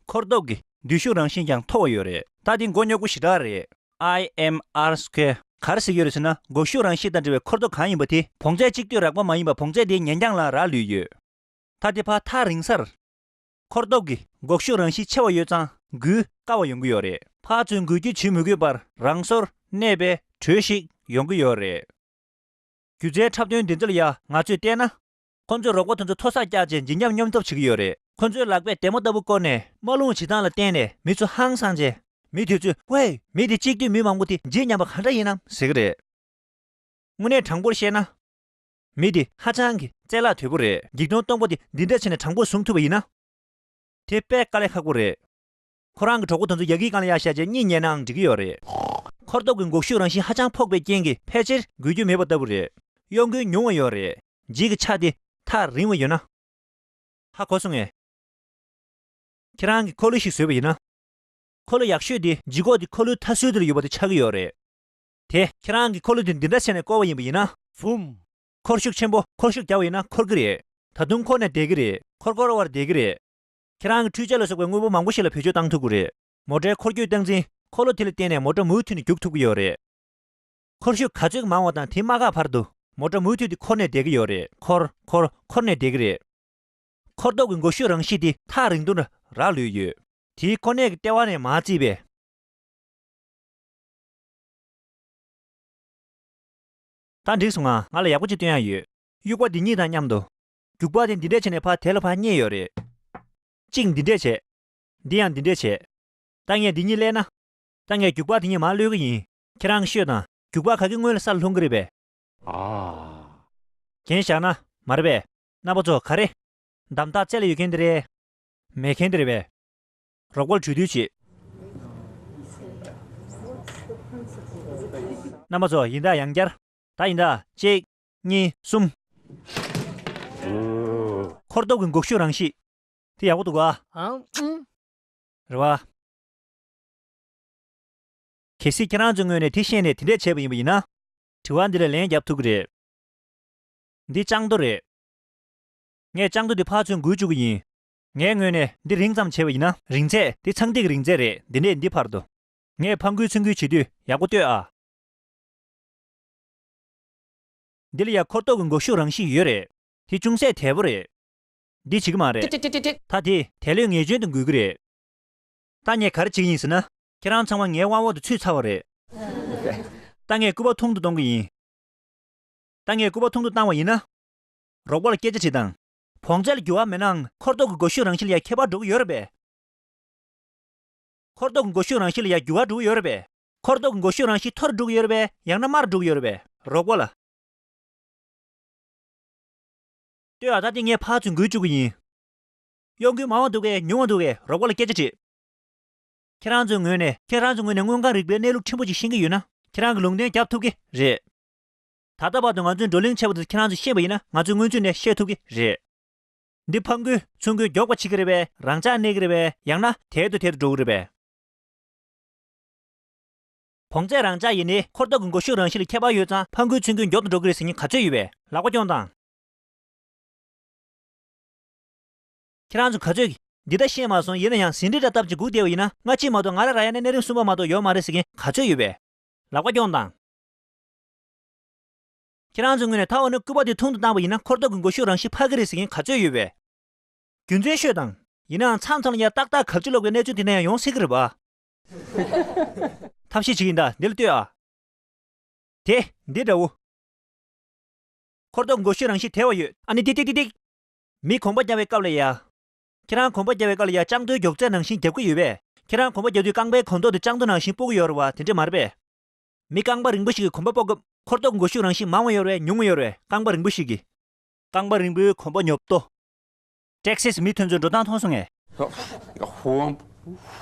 འཁོར་སྟོབས་ཀྱི་འདུས་ཤུགས་རང་བཞིན་ཀྱང་མཐོ་བ་ཡོད་རེད། ད་དེ་མགོ་རྙོག་པོ་ཞེ་དྲག་རེད། ཨའི་ཨེམ་ཨར་སི་ཀུ་ཝེར། ག་རེ་ཟེར་གྱི་ཡོད་རེད་ཟེར་ན། འགུག་ཤུགས་རང་བཞིན་དང་འབྲེལ་བའི་འཁོར་སྟོབས་གང་ཡིན་པ་དེ་བོངས་ཚད་གཅིག་བསྡུས་རགས་པ་མ་ཡིན་པར་བོངས་ཚད་དེའི་ཉེན་རྐྱང་ལ་རག་ལུས་ཡོད། ད་དེ་ཕར་ཐག་རིང་སར། འཁོར་སྟོབས་ཀྱི་འགུག་ཤུགས་རང་བཞིན་ཆེ་བ་ཡོད་ཙང་འགུལ་དཀའ་བ་ཡོང་གི་ཡོད་རེད། ཕར་ཚུར་འགུལ་སྐྱོད་བྱེད་མི་དགོས་པར་རང་སོར་གནས་པའི་གྲོས་ཤིག་ཡོང་གི་ཡོད་རེད། སྒྱུ་རྩལ་འཁྲབ་སྟོན་འདི་ཚོ་ལ་ཡ་ང་ཚོས་བལྟས་ན། ཁོ་ཚོས་རོགས་པ་དེ་ཚོ་མཐོ་སར་བཀྱགས་རྗེས་འཇིགས་ཉམས་སྙོམས་ཐབས་བྱེད་ཀྱི་ཡོད་རེད། ཁོ་ཚོས་ལག་པས་ལྡེ་མོ་ལྟ་བུ་བསྐོར་ནས་དམའ་རླུང་བྱེད་སྟངས་ལ་བརྟེན་ནས་མི་ཚོ་ཧང་སངས་རྗེས། མི་དེ་ཚོས་ཝེ། མི་དེ་གཅིག་བསྡུས་མི་མང་པོ་དེ་འཇིགས་ཉམས་པ་ག་འདྲ་ཡིན་ནམ་ཟེར་གྱི་རེད། དངོས་གནས་དྲང་པོར་བཤད་ན། མི་དེ་ཧ་ཅང་གི་རྩལ་ལག་དོད་པོ་རེད། འཇིགས་སྟོང་སྟོང་པོ་དེ་འདི་འདྲ་བྱས་ནས་དྲང་པོར་བཟུང་ཐུབ་པ་ཡིན་ན། དེ་དཔེ་དཀའ་ལས་ཁག་པོ་རེད། ཁོ་རང་གི་གྲོགས་པོ་དེ་ཚོ་ཡ་གིའི་སྒང་ལ་ཡར་བཞག་བྱས་གཉིད་ཉལ་ནའང་འགྲིག་གི་ཡོད་རེད། འཁོར་སྟོབས་ཀྱི་འགུག་ཤུགས་རང་བཞིན་ཧ་ཅང་ཕོག་པའི་རྐྱེན་གྱིས་ཕལ་ཆེར་འགུལ་རྒྱུ་མེད་པ་ལྟ་བུ་རེད། གཡོ་འགུལ་ཉུང་བ་ཡོད་རེད། ལྗིད་ཀྱི་ཆ་དེ་ཐག་རིང་བ་ཡོད་ན། ཧ་གོ་སོང་ངས། ཁྱེད་རང་གིས་འཁོར་ལོ་ཞིག་བཟོས་པ་ཡིན་ན། འཁོར་ལོ་ཡག་ཤོས་དེ་ལྗིད་ཁོག་དེ་འཁོར་ལོའི་མཐའ་ཟུར་དེ་ལ་ཡོད་པ་དེ་ཆགས་ཀྱི་ཡོད་རེད། དེ་ཁྱེད་རང་གིས་འཁོར་ལོ་དེ་འདི་འདྲ་བྱས་ནས་བསྐོར་བ་ཡིན་པ་ཡིན་ན། བུམ། འཁོར་ཤུགས་ཆེན་པོ་འཁོར་ཤུགས་རྒྱག་པ་ཡིན་ན་འཁོར་གྱི་རེད། ད་དུང་འཁོར་ནས་བསྡད་ཀྱི་རེད། འཁོར་འཁོར་བར་བསྡད་ཀྱི་རེད། ཁྱེད་རང་གི་འཕྲུལ་ཆས་ལ་སོགས་པའི་དངོས་པོ་མང་པོ་ཞིག་ལ་བེད་སྤྱོད་བཏང་ཐུབ་ཀྱི་རེད། མོ་ཊའི་འཁོར་སྐྱོད་སྟངས་འཛིན། འཁོར་ལོ་དེ་ལ་བརྟེན་ནས་མོ་ཊ་མུ་མཐུད་ནས་རྒྱུག་ཐུབ་ཀྱི་ཡོད་རེད། འཁོར་ཤུགས་ག་ཚོད་མང་བ་དང་དེ་མ་འགག་བར་དུ་མོ་ཊ་མུ་མཐུད་དེ་འཁོར་ནས་བསྡད་ཀྱི་ཡོད་རེད། འཁོར། འཁོར། འཁོར་ནས་བསྡད་ཀྱི་རེད། འཁོར་སྟོབས་ཀྱི་འགུག་ཤུགས་རང་བཞིན་དེ་ཐག་རིང་དུ་རག་ལུས་ཡོད། དེའི་ཁོ་གནས་ཀྱི་ལྟེ་བ་ནས་མར་བརྩིས་པས། ད་འགྲིག་སོང་ང་། ང་ལ་ཡག་པོ་ཅིག་སྟོན་ཡག་ཡོད། དབྱུག་པ་འདི་གཉིས་དང་མཉམ་དུ། རྒྱུག་པ་དེ་འདི་འདྲས་བྱས་ནས་ཕར་དེ་ལ་ཕར་བསྙེས་ཡོད་རེད། གཅིག་འདི་འདྲས་བྱས། འདི་ཡང་འདི་འདྲས་བྱས། ད་ངས་འདི་གཉིས་གླས་ན། ད་ངས་རྒྱུག་པ་དེ་གཉིས་མར་གློད་ཀྱི་ཡིན། ཁྱེད་རང་གིས་ཤོད་དང་། རྒྱུག་པ་ག་གི་སྔོན་ལ་ས་ལ་ལྷུང་གི་རེད་པས། ཨ། རྒྱན་བཞག་ན་མ་རེད་པས། རྣམ་པ་ཚོ་ག་རེ། འདམ་རྟགས་རྩེ་ལ་ཡོད་མཁན་དེ་རེད། མེད་མཁན་དེ་རེད་པས། རོགས་པར་གྲོས་བསྡུར་བྱེད། རྣམ་པ་ཚོ་ཡིན་ད་ཡང་བསྐྱར། ད་ཡིན་ད། གཅིག་གཉིས། གསུམ། འཁོར་སྟོབས་ཀྱི་འགུག་ཤུགས་རང་བཞིན། དེ་ཡག་པོ་འདུག་ག་ཨང་། ཨང་། རེད་བ། གལ་སྲིད་ཁྱེད་རང་ཚོའི་ངོས་ནས་དེ་ཤེས་ནས་དེ་འདྲས་བྱས་པ་ཡིན་པ་ཡིན་ན། དྲི་བ་འདི་ལ་ལན་རྒྱབ་ཐུབ་ཀྱི་རེད། འདི་ལྕགས་རྡོ་རེད། ངས་ལྕགས་རྡོ་འདི་ཕར་ཚུར་འགུལ་བཅུག་གི་ཡིན། ངའི་ངོས་ནས་འདི་རིང་ཙམ་བྱས་པ་ཡིན་ན། རིང་ཚད་འདི་ཚངས་ཐིག་གི་རིང་ཚད་རེད། འདི་ནས་འདི་བར་དུ། ངས་ཕར་འགུལ་ཚུར་འགུལ་བྱེད་དུས་ཡག་པོ་ལྟོས་ཨ། འདི་ལ་ཡ་འཁོར་སྟོབས་ཀྱི་འགུག་ཤུགས་རང་བཞིན་ཡོད་རེད། དེ་ཅུང་ཟད་དལ་པོ་རེད། འདི་བྱེད་ཀྱི་མ་རེད། ཏིག་ཏིག་ཏིག་ཏིག་ཏིག་ད་དེ་དལ་ལྷོད་ངེས་ཅན་དུ་འགུལ་གྱི་རེད། ད་ངས་ག་རེ་བྱེད་ཀྱི་ཡིན་ཟེར་ན། ཁྱེད་རང་ཚང་མ་ངའི་དབང་འོག་ཏུ་ཚུད་ཚར་བ་རེད། ད་ངས་སྐུད་པ་ཐུང་དུ་གཏོང་གི་ཡིན། ད་ངས་སྐུད་པ་ཐུང་དུ་བཏང་བ་ཡིན་ན། རོགས་པ་ལ་སྐད་ཆ་དྲིས་དང་། བོངས་ཚད་ལ་འགྱུར་བ་མེད་ནའང་འཁོར་ཐོག་གི་འགོག་ཤུགས་རང་བཞིན་ལ་ཡང་ཁྱད་པར་འགྲོ་གི་ཡོད་རེད་པས། འཁོར་ཐོག་གི་འགོག་ཤུགས་རང་བཞིན་ལ་ཡང་འགྱུར་བ་འགྲོ་གི་ཡོད་རེད་པས། འཁོར་ཐོག་གི་འགོག་ཤུགས་རང་བཞིན་མཐོ་རུ་འགྲོ་གི་ཡོད་རེད་པས། ཡང་ན་དམའ་རུ་འགྲོ་གི་ཡོད་རེད་པས། རོགས་པ་ལ། ལྟོས་ཨ། ད་དེ་ངས་ཕར་ཚུར་འགུལ་བཅུག་གི་ཡིན། གཡོ་འགུལ་མང་བ་འདུག་གས་ཉུང་བ་འདུག་གས། རོགས་པ་ལ་སྐད་ཆ་དྲིས། ཁྱེད་རང་ཚོའི་ངོས་ནས། ཁྱེད་རང་ཚོའི་ངོས་ནས་དངོས་གང་རིག་པའི་གནས་ལུགས་ཕྲན་བུ་ཅིག་ཤེས་ཀྱི་ཡོད་ན། ཁྱེད་རང་གིས་ལུང་བསྟན་རྒྱབ་ཐུབ་ཀྱི་རེད། ད་ལྟ་བར་དུ་ང་ཚོས་བགྲོ་གླེང་བྱས་པ་དེ་ཁྱེད་རང་ཚོས་ཤེས་པ་ཡིན་ན། ང་ཚོས་སྔོན་ཚུད་ནས་ཤེས་ཐུབ་ཀྱི་རེད། འདི་ཕར་འགུལ་ཚུར་འགུལ་མགྱོགས་པ་བྱེད་ཀྱི་རེད་པས། རང་འཇགས་གནས་ཀྱི་རེད་པས། ཡང་ན་དལ་དུ་དལ་དུ་འགྲོ་གི་རེད་པས། བོངས་ཚད་རང་འཇགས་ཡིན་ནའི་འཁོར་ཐོག་གི་འགོག་ཤུགས་རང་བཞིན་ལ་ཁྱད་པར་ཡོད་ཙང་། ཕར་འགུལ་ཚུར་འགུལ་མགྱོགས་དུ་འགྲོ་གི་རེད་ཟེར་མཁན་ག་ཚོད་ཡོད་པས། ལག་པ་རྐྱོང་དང་། ཁྱེད་རང་ཚོ་ག་ཚོད་ཀྱིས། འདི་ལྟ་ཤེས་མ་སོང་། ཡིན་ན་ཡང་ཟིན་བྲིས་འདྲ་བཏབ་ཅིག་སྒུག་བསྡད་པ་ཡིན་ན། སྔ་ཕྱི་མ་གཏོགས་ང་ལ་རག་ཡ་ནི་གནས་རིམ་གསུམ་པ་མ་གཏོགས་ཡོད་མ་རེད་ཟེར་མཁན་ག་ཚོད་ཡོད་པས། ལག་པ་རྐྱོང་དང་། ཁྱེད་རང་ཚོའི་ངོས་ནས་ད་འོ་ན་སྐུད་པ་དེ་ཐུང་དུ་བཏང་བ་ཡིན་ན་འཁོར་ཐོག་གི་འགོག་ཤུགས་རང་བཞིན་འཕར་གི་རེད་ཟེར་མཁན་ག་ཚོད་ཡོད་པས། རྒྱུ་མཚན་ཤོད་དང་། ཡིན་ནའང་མཚམས་མཚམས་ལ་ཡང་ཏག་ཏག་གབ་ལྕེ་ལོག་པའི་གནས་ཚུལ་དེ་འདྲ་ཡང་ཡོང་སྲིད་ཀྱི་རེད་པ། ཐབས་ཤེས་བྱེད་ཀྱི་ཡིན་ད། འདི་ལ་ལྟོས་ཨ། དེ་འདི་འདྲ་བོ། འཁོར་ཐོག་འགོག་ཤུགས་རང་བཞིན་དལ་བ་ཡོད། ཨ་ནི་ཏིག་ཏིག་ཏིག་ཏིག་མི་གོམ་པ་རྒྱག་པའི་སྐབས་ལ་ཡ། ཁྱེད་རང་གོམ་པ་རྒྱག་པའི་སྐབས་ལ་ཡ་ལྕགས་རྡོའི་མགྱོགས་ཚད་ནང་བཞིན་རྒྱག་གི་ཡོད་པས། ཁྱེད་རང་གོམ་པ་རྒྱག་དུས་རྐང་པའི་གོམ་ཐོག་དེ་ལྕགས་རྡོ་ནང་བཞིན་སྤོ་གི་ཡོད་རེད་པ། དེ་འདྲ་མ་རེད་པས། མི་རྐང་པ་རིང་པོ་ཞིག་གིས་གོམ་པ་སྤོ་སྐབས་འཁོར་ཐོག་འགོག་ཤུགས་རང་བཞིན་མང་བ་ཡོད་རེད་པས། ཉུང་བ་ཡོད་རེད་པས། རྐང་པ་རིང་པོ་ཞིག་གིས། རྐང་པ་རིང་པོའི་གོམ་པ་ཉོབ་ཏོ། ཊེག་སིས་མི་དེ་ཚོའི་འགྲོ་སྟངས་མཐོང་སོང་ངས། ཧོམ།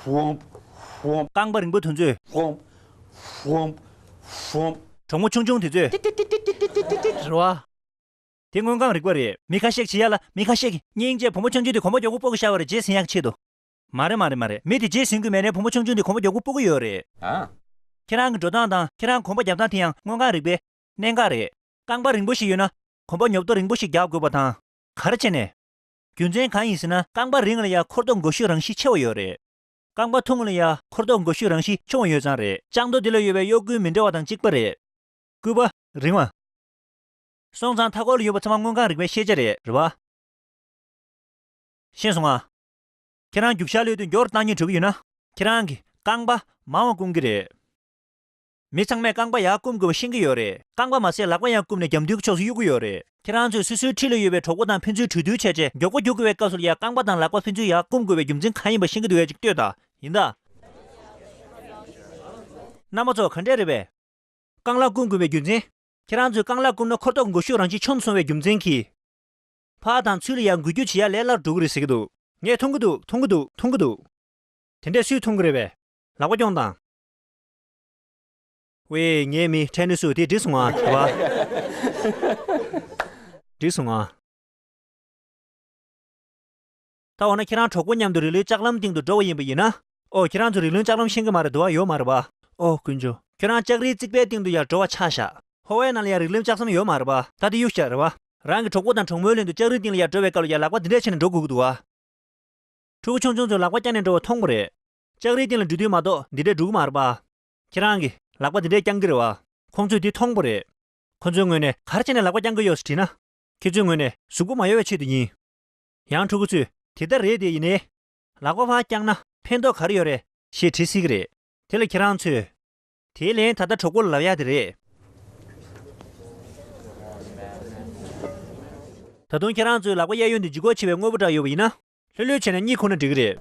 ཧོམ། ཧོམ། རྐང་པ་རིང་པོ་དེ་ཚོས། ཧོམ། ཧོམ། ཧོམ། གྲོགས་མོ་ཆུང་ཆུང་དེ་ཚོས། ཏི་ཏི་ཏི་ཏི་ཏི་ཏི་ཏི་ཏི་རེད་བ། དེ་དངོས་གང་རིག་པ་རེད། མི་ཁ་ཤས་བྱེད་ཡ་ལ་མི་ཁ་ཤས་ཀྱིས་སྙིང་རྗེ། བུ་མོ་ཆུང་ཆུང་དེ་གོམ་པ་མགྱོགས་པོ་སྤོ་གི་ཤར་བ་རེད། རྗེས་ཟིན་ཡག་ཆེད་དུ། མ་རེད་མ་རེད་མ་རེད། མི་དེ་རྗེས་ཟིན་དགོས་མེད་ནའི་བུ་མོ་ཆུང་ཆུང་དེ་གོམ་པ་མགྱོགས་པོ་སྤོ་གི་ཡོད་རེད། ཨ། ཁྱེད་རང་གི་འགྲོ་སྟངས་དང་ཁྱེད་རང་གོམ་པ་རྒྱབ་སྟངས་དེ་ཡང་དངོས་གང་རིག་པའི་གནད་འགག་རེད། རྐང་པ་རིང་པོ་ཞིག་ཡོད་ན་གོམ་པ་ཉོབ་ཏོ་རིང་པོ་ཞིག་རྒྱག་དགོས་པ་དང་། ག་རེ་བྱས་ནས། རྒྱུ་མཚན་གང་ཡིན་ཟེར་ན། རྐང་པ་རིང་ལ་ཡ་འཁོར་ཐོག་འགོག་ཤུགས་རང་བཞིན་ཆེ་བ་ཡོད་རེད། རྐང་པ་ཐུང་ལ་ཡ་འཁོར་ཐོག་འགོག་ཤུགས་རང་བཞིན་ཆུང་བ་ཡོད་ཙང་རེད། ལྕགས་རྡོ་འདི་ལ་ཡོད་པའི་གཡོ་འགུལ་མི་འདྲ་བ་དང་གཅིག་པ་རེད། སྐུད་པ་རིང་བ། སོང་ཙང་མཐའ་འཁོར་ལ་ཡོད་པ་ཚང་མ་དངོས་གང་རིག་པའི་ཤེས་བྱ་རེད། རེད་བ། ཤེས་སོང་ང་། ཁྱེད་རང་རྒྱུག་ཤར་གློད་དུས་མགྱོགས་རུ་བཏང་སྙིང་བྲོ་གི་ཡོད་ན། ཁྱེད་རང་གིས་རྐང་པ་མང་བ་བསྐུམ་གི་རེད། མི་ཚང་མས་རྐང་པ་ཡར་བསྐུམ་དགོས་པ་ཤེས་ཀྱི་ཡོད་རེད། རྐང་པ་མ་ཟད་ལག་པ་ཡང་བསྐུམ་ནས་རྒྱབ་མདུན་གྱི་ཕྱོགས་སུ་གཡུག་གི་ཡོད་རེད། ཁྱེད་རང་ཚོས་སོ་སོའི་འཁྲིས་ལ་ཡོད་པའི་གྲོགས་པོ་དང་ཕན་ཚུན་གྲོས་བསྡུར་བྱས་རྗེས་མགྱོགས་པོ་རྒྱུག་དགོས་པའི་སྐབས་སུ་ལ་ཡ་རྐང་པ་དང་ལག་པ་ཕན་ཚུན་ཡར་བསྐུམ་དགོས་པའི་རྒྱུ་མཚན་གང་ཡིན་པ་ཤེས་ཀྱི་འདུག་གས། ཅིག་ལྟོས་དང་། ཡིན་ད། རྣམ་པ་ཚོ་ག་འདྲས་རེད་པས། རྐང་ལག་བསྐུམ་དགོས་པའི་རྒྱུ་མཚན། ཁྱེད་རང་ཚོས་རྐང་ལག་བསྐུམ་ན་འཁོར་ཐོག་གི་འགོག་ཤུགས་རང་བཞིན་ཆུང་དུ་སོང་བའི་རྒྱུ་མཚན་གྱིས། ཕར་དང་ཚུར་ལ་ཡར་འགུལ་སྐྱོད་བྱེད་ཡ་ལས་སླ་རུ་འགྲོ་གི་རེད་ཟེར་གྱི་འདུག་ངས་མཐོང་གི་འདུག་མཐོང་གི་འདུག་མཐོང་གི་འདུག་དེ་འདྲས་སུས་མཐོང་གི་རེད་པས། ལག་པ་རྐྱོང་དང་། ཝེ། ངའི་མི་ཊེ་ནི་སུ་དེ་འགྲིག་སོང་ང་། རེད་བ། འགྲིག་སོང་ང་། ད་འོ་ན་ཁྱེད་རང་གྲོགས་པོ་མཉམ་དུ་རི་ལུའི་ལྕགས་ལམ་སྟེང་དུ་འགྲོ་བ་ཡིན་པ་ཡིན་ན། ཨོ། ཁྱེད་རང་ཚོ་རི་ལུའི་ལྕགས་ལམ་ཤེས་ཀྱི་མ་རེད་འདུག་བ། ཡོད་མ་རེད་པ། ཨོ། དཀོན་མཆོག་ཁྱེད་རང་ལྕགས་རིའི་རྩིག་པའི་སྟེང་དུ་ཡར་འགྲོ་བ་ཆ་བཞག་ཕོ་བའི་ནང་ལ་ཡང་རི་ལུའི་ལྕགས་ལམ་ཡོད་མ་རེད་པ། ད་དེ་གཡུག་བཞག་རེད་བ། རང་གི་གྲོགས་པོ་དང་གྲོགས་མོའི་ལྷན་དུ་ལྕགས་རིའི་སྟེང་ལ་ཡར་འགྲོ་བའི་སྐབས་ལ་ཡར་ལག་པ་འདི་འདྲས་བྱས་ནས་འགྲོ་དགོས་ཀྱི་འདུག་བ། ཕྲུ་གུ་ཆུང་ཆུང་ཚོས་ལག་པ་བརྐྱངས་ནས་འགྲོ་བ་མཐོང་པ་རེད། ལྕགས་རིའི་སྟེང་ལ་འགྲོ་དུས་མ་གཏོགས་འདི་འདྲས་འགྲོ་གི་མ་རེད་པ། ཁྱེད་རང་གིས་ལག་པ་འདི་འདྲས་བརྐྱང་གི་རེད་བ། ཁོང་ཚོས་འདི་མཐོང་པ་རེད། ཁོ་ཚོའི་ངོས་ནས་ག་རེ་བྱས་ནས་ལག་པ་བརྐྱང་གི་ཡོད་ཟེར་དྲིས་ན། ཁྱེད་ཚོའི་ངོས་ནས་གཟུགས་པོ་མ་གཡོ་བའི་ཆེད་དུ་ཡིན། ཡང་ཕྲུ་གུ་ཚོས་དེ་ལྟར་རེད་དེ། ཡིན་ནའི། ལག་པ་ཕར་བརྐྱངས་ན་ཕན་ཐོགས་ག་རེ་ཡོད་རེད་ཞེས་དྲིས་སྲིད་ཀྱི་རེད། དེ་ལ་ཁྱེད་རང་ཚོས། དེའི་ལན་ད་ལྟ་གྲོགས་པོ་ལ་ལབ་ཡག་དེ་རེད། ད་དུང་ཁྱེད་རང་ཚོའི་ལག་པ་གཡས་གཡོན་དུ་ལྗིད་ཁོག་ཆེ་བའི་དངོས་པོ་འདྲ་ཡོད་པ་ཡིན་ན། ལྷོད་ལྷོད་བྱས་ནས་གཉིད་ཁུག་ན་འགྲིག་གི་རེད།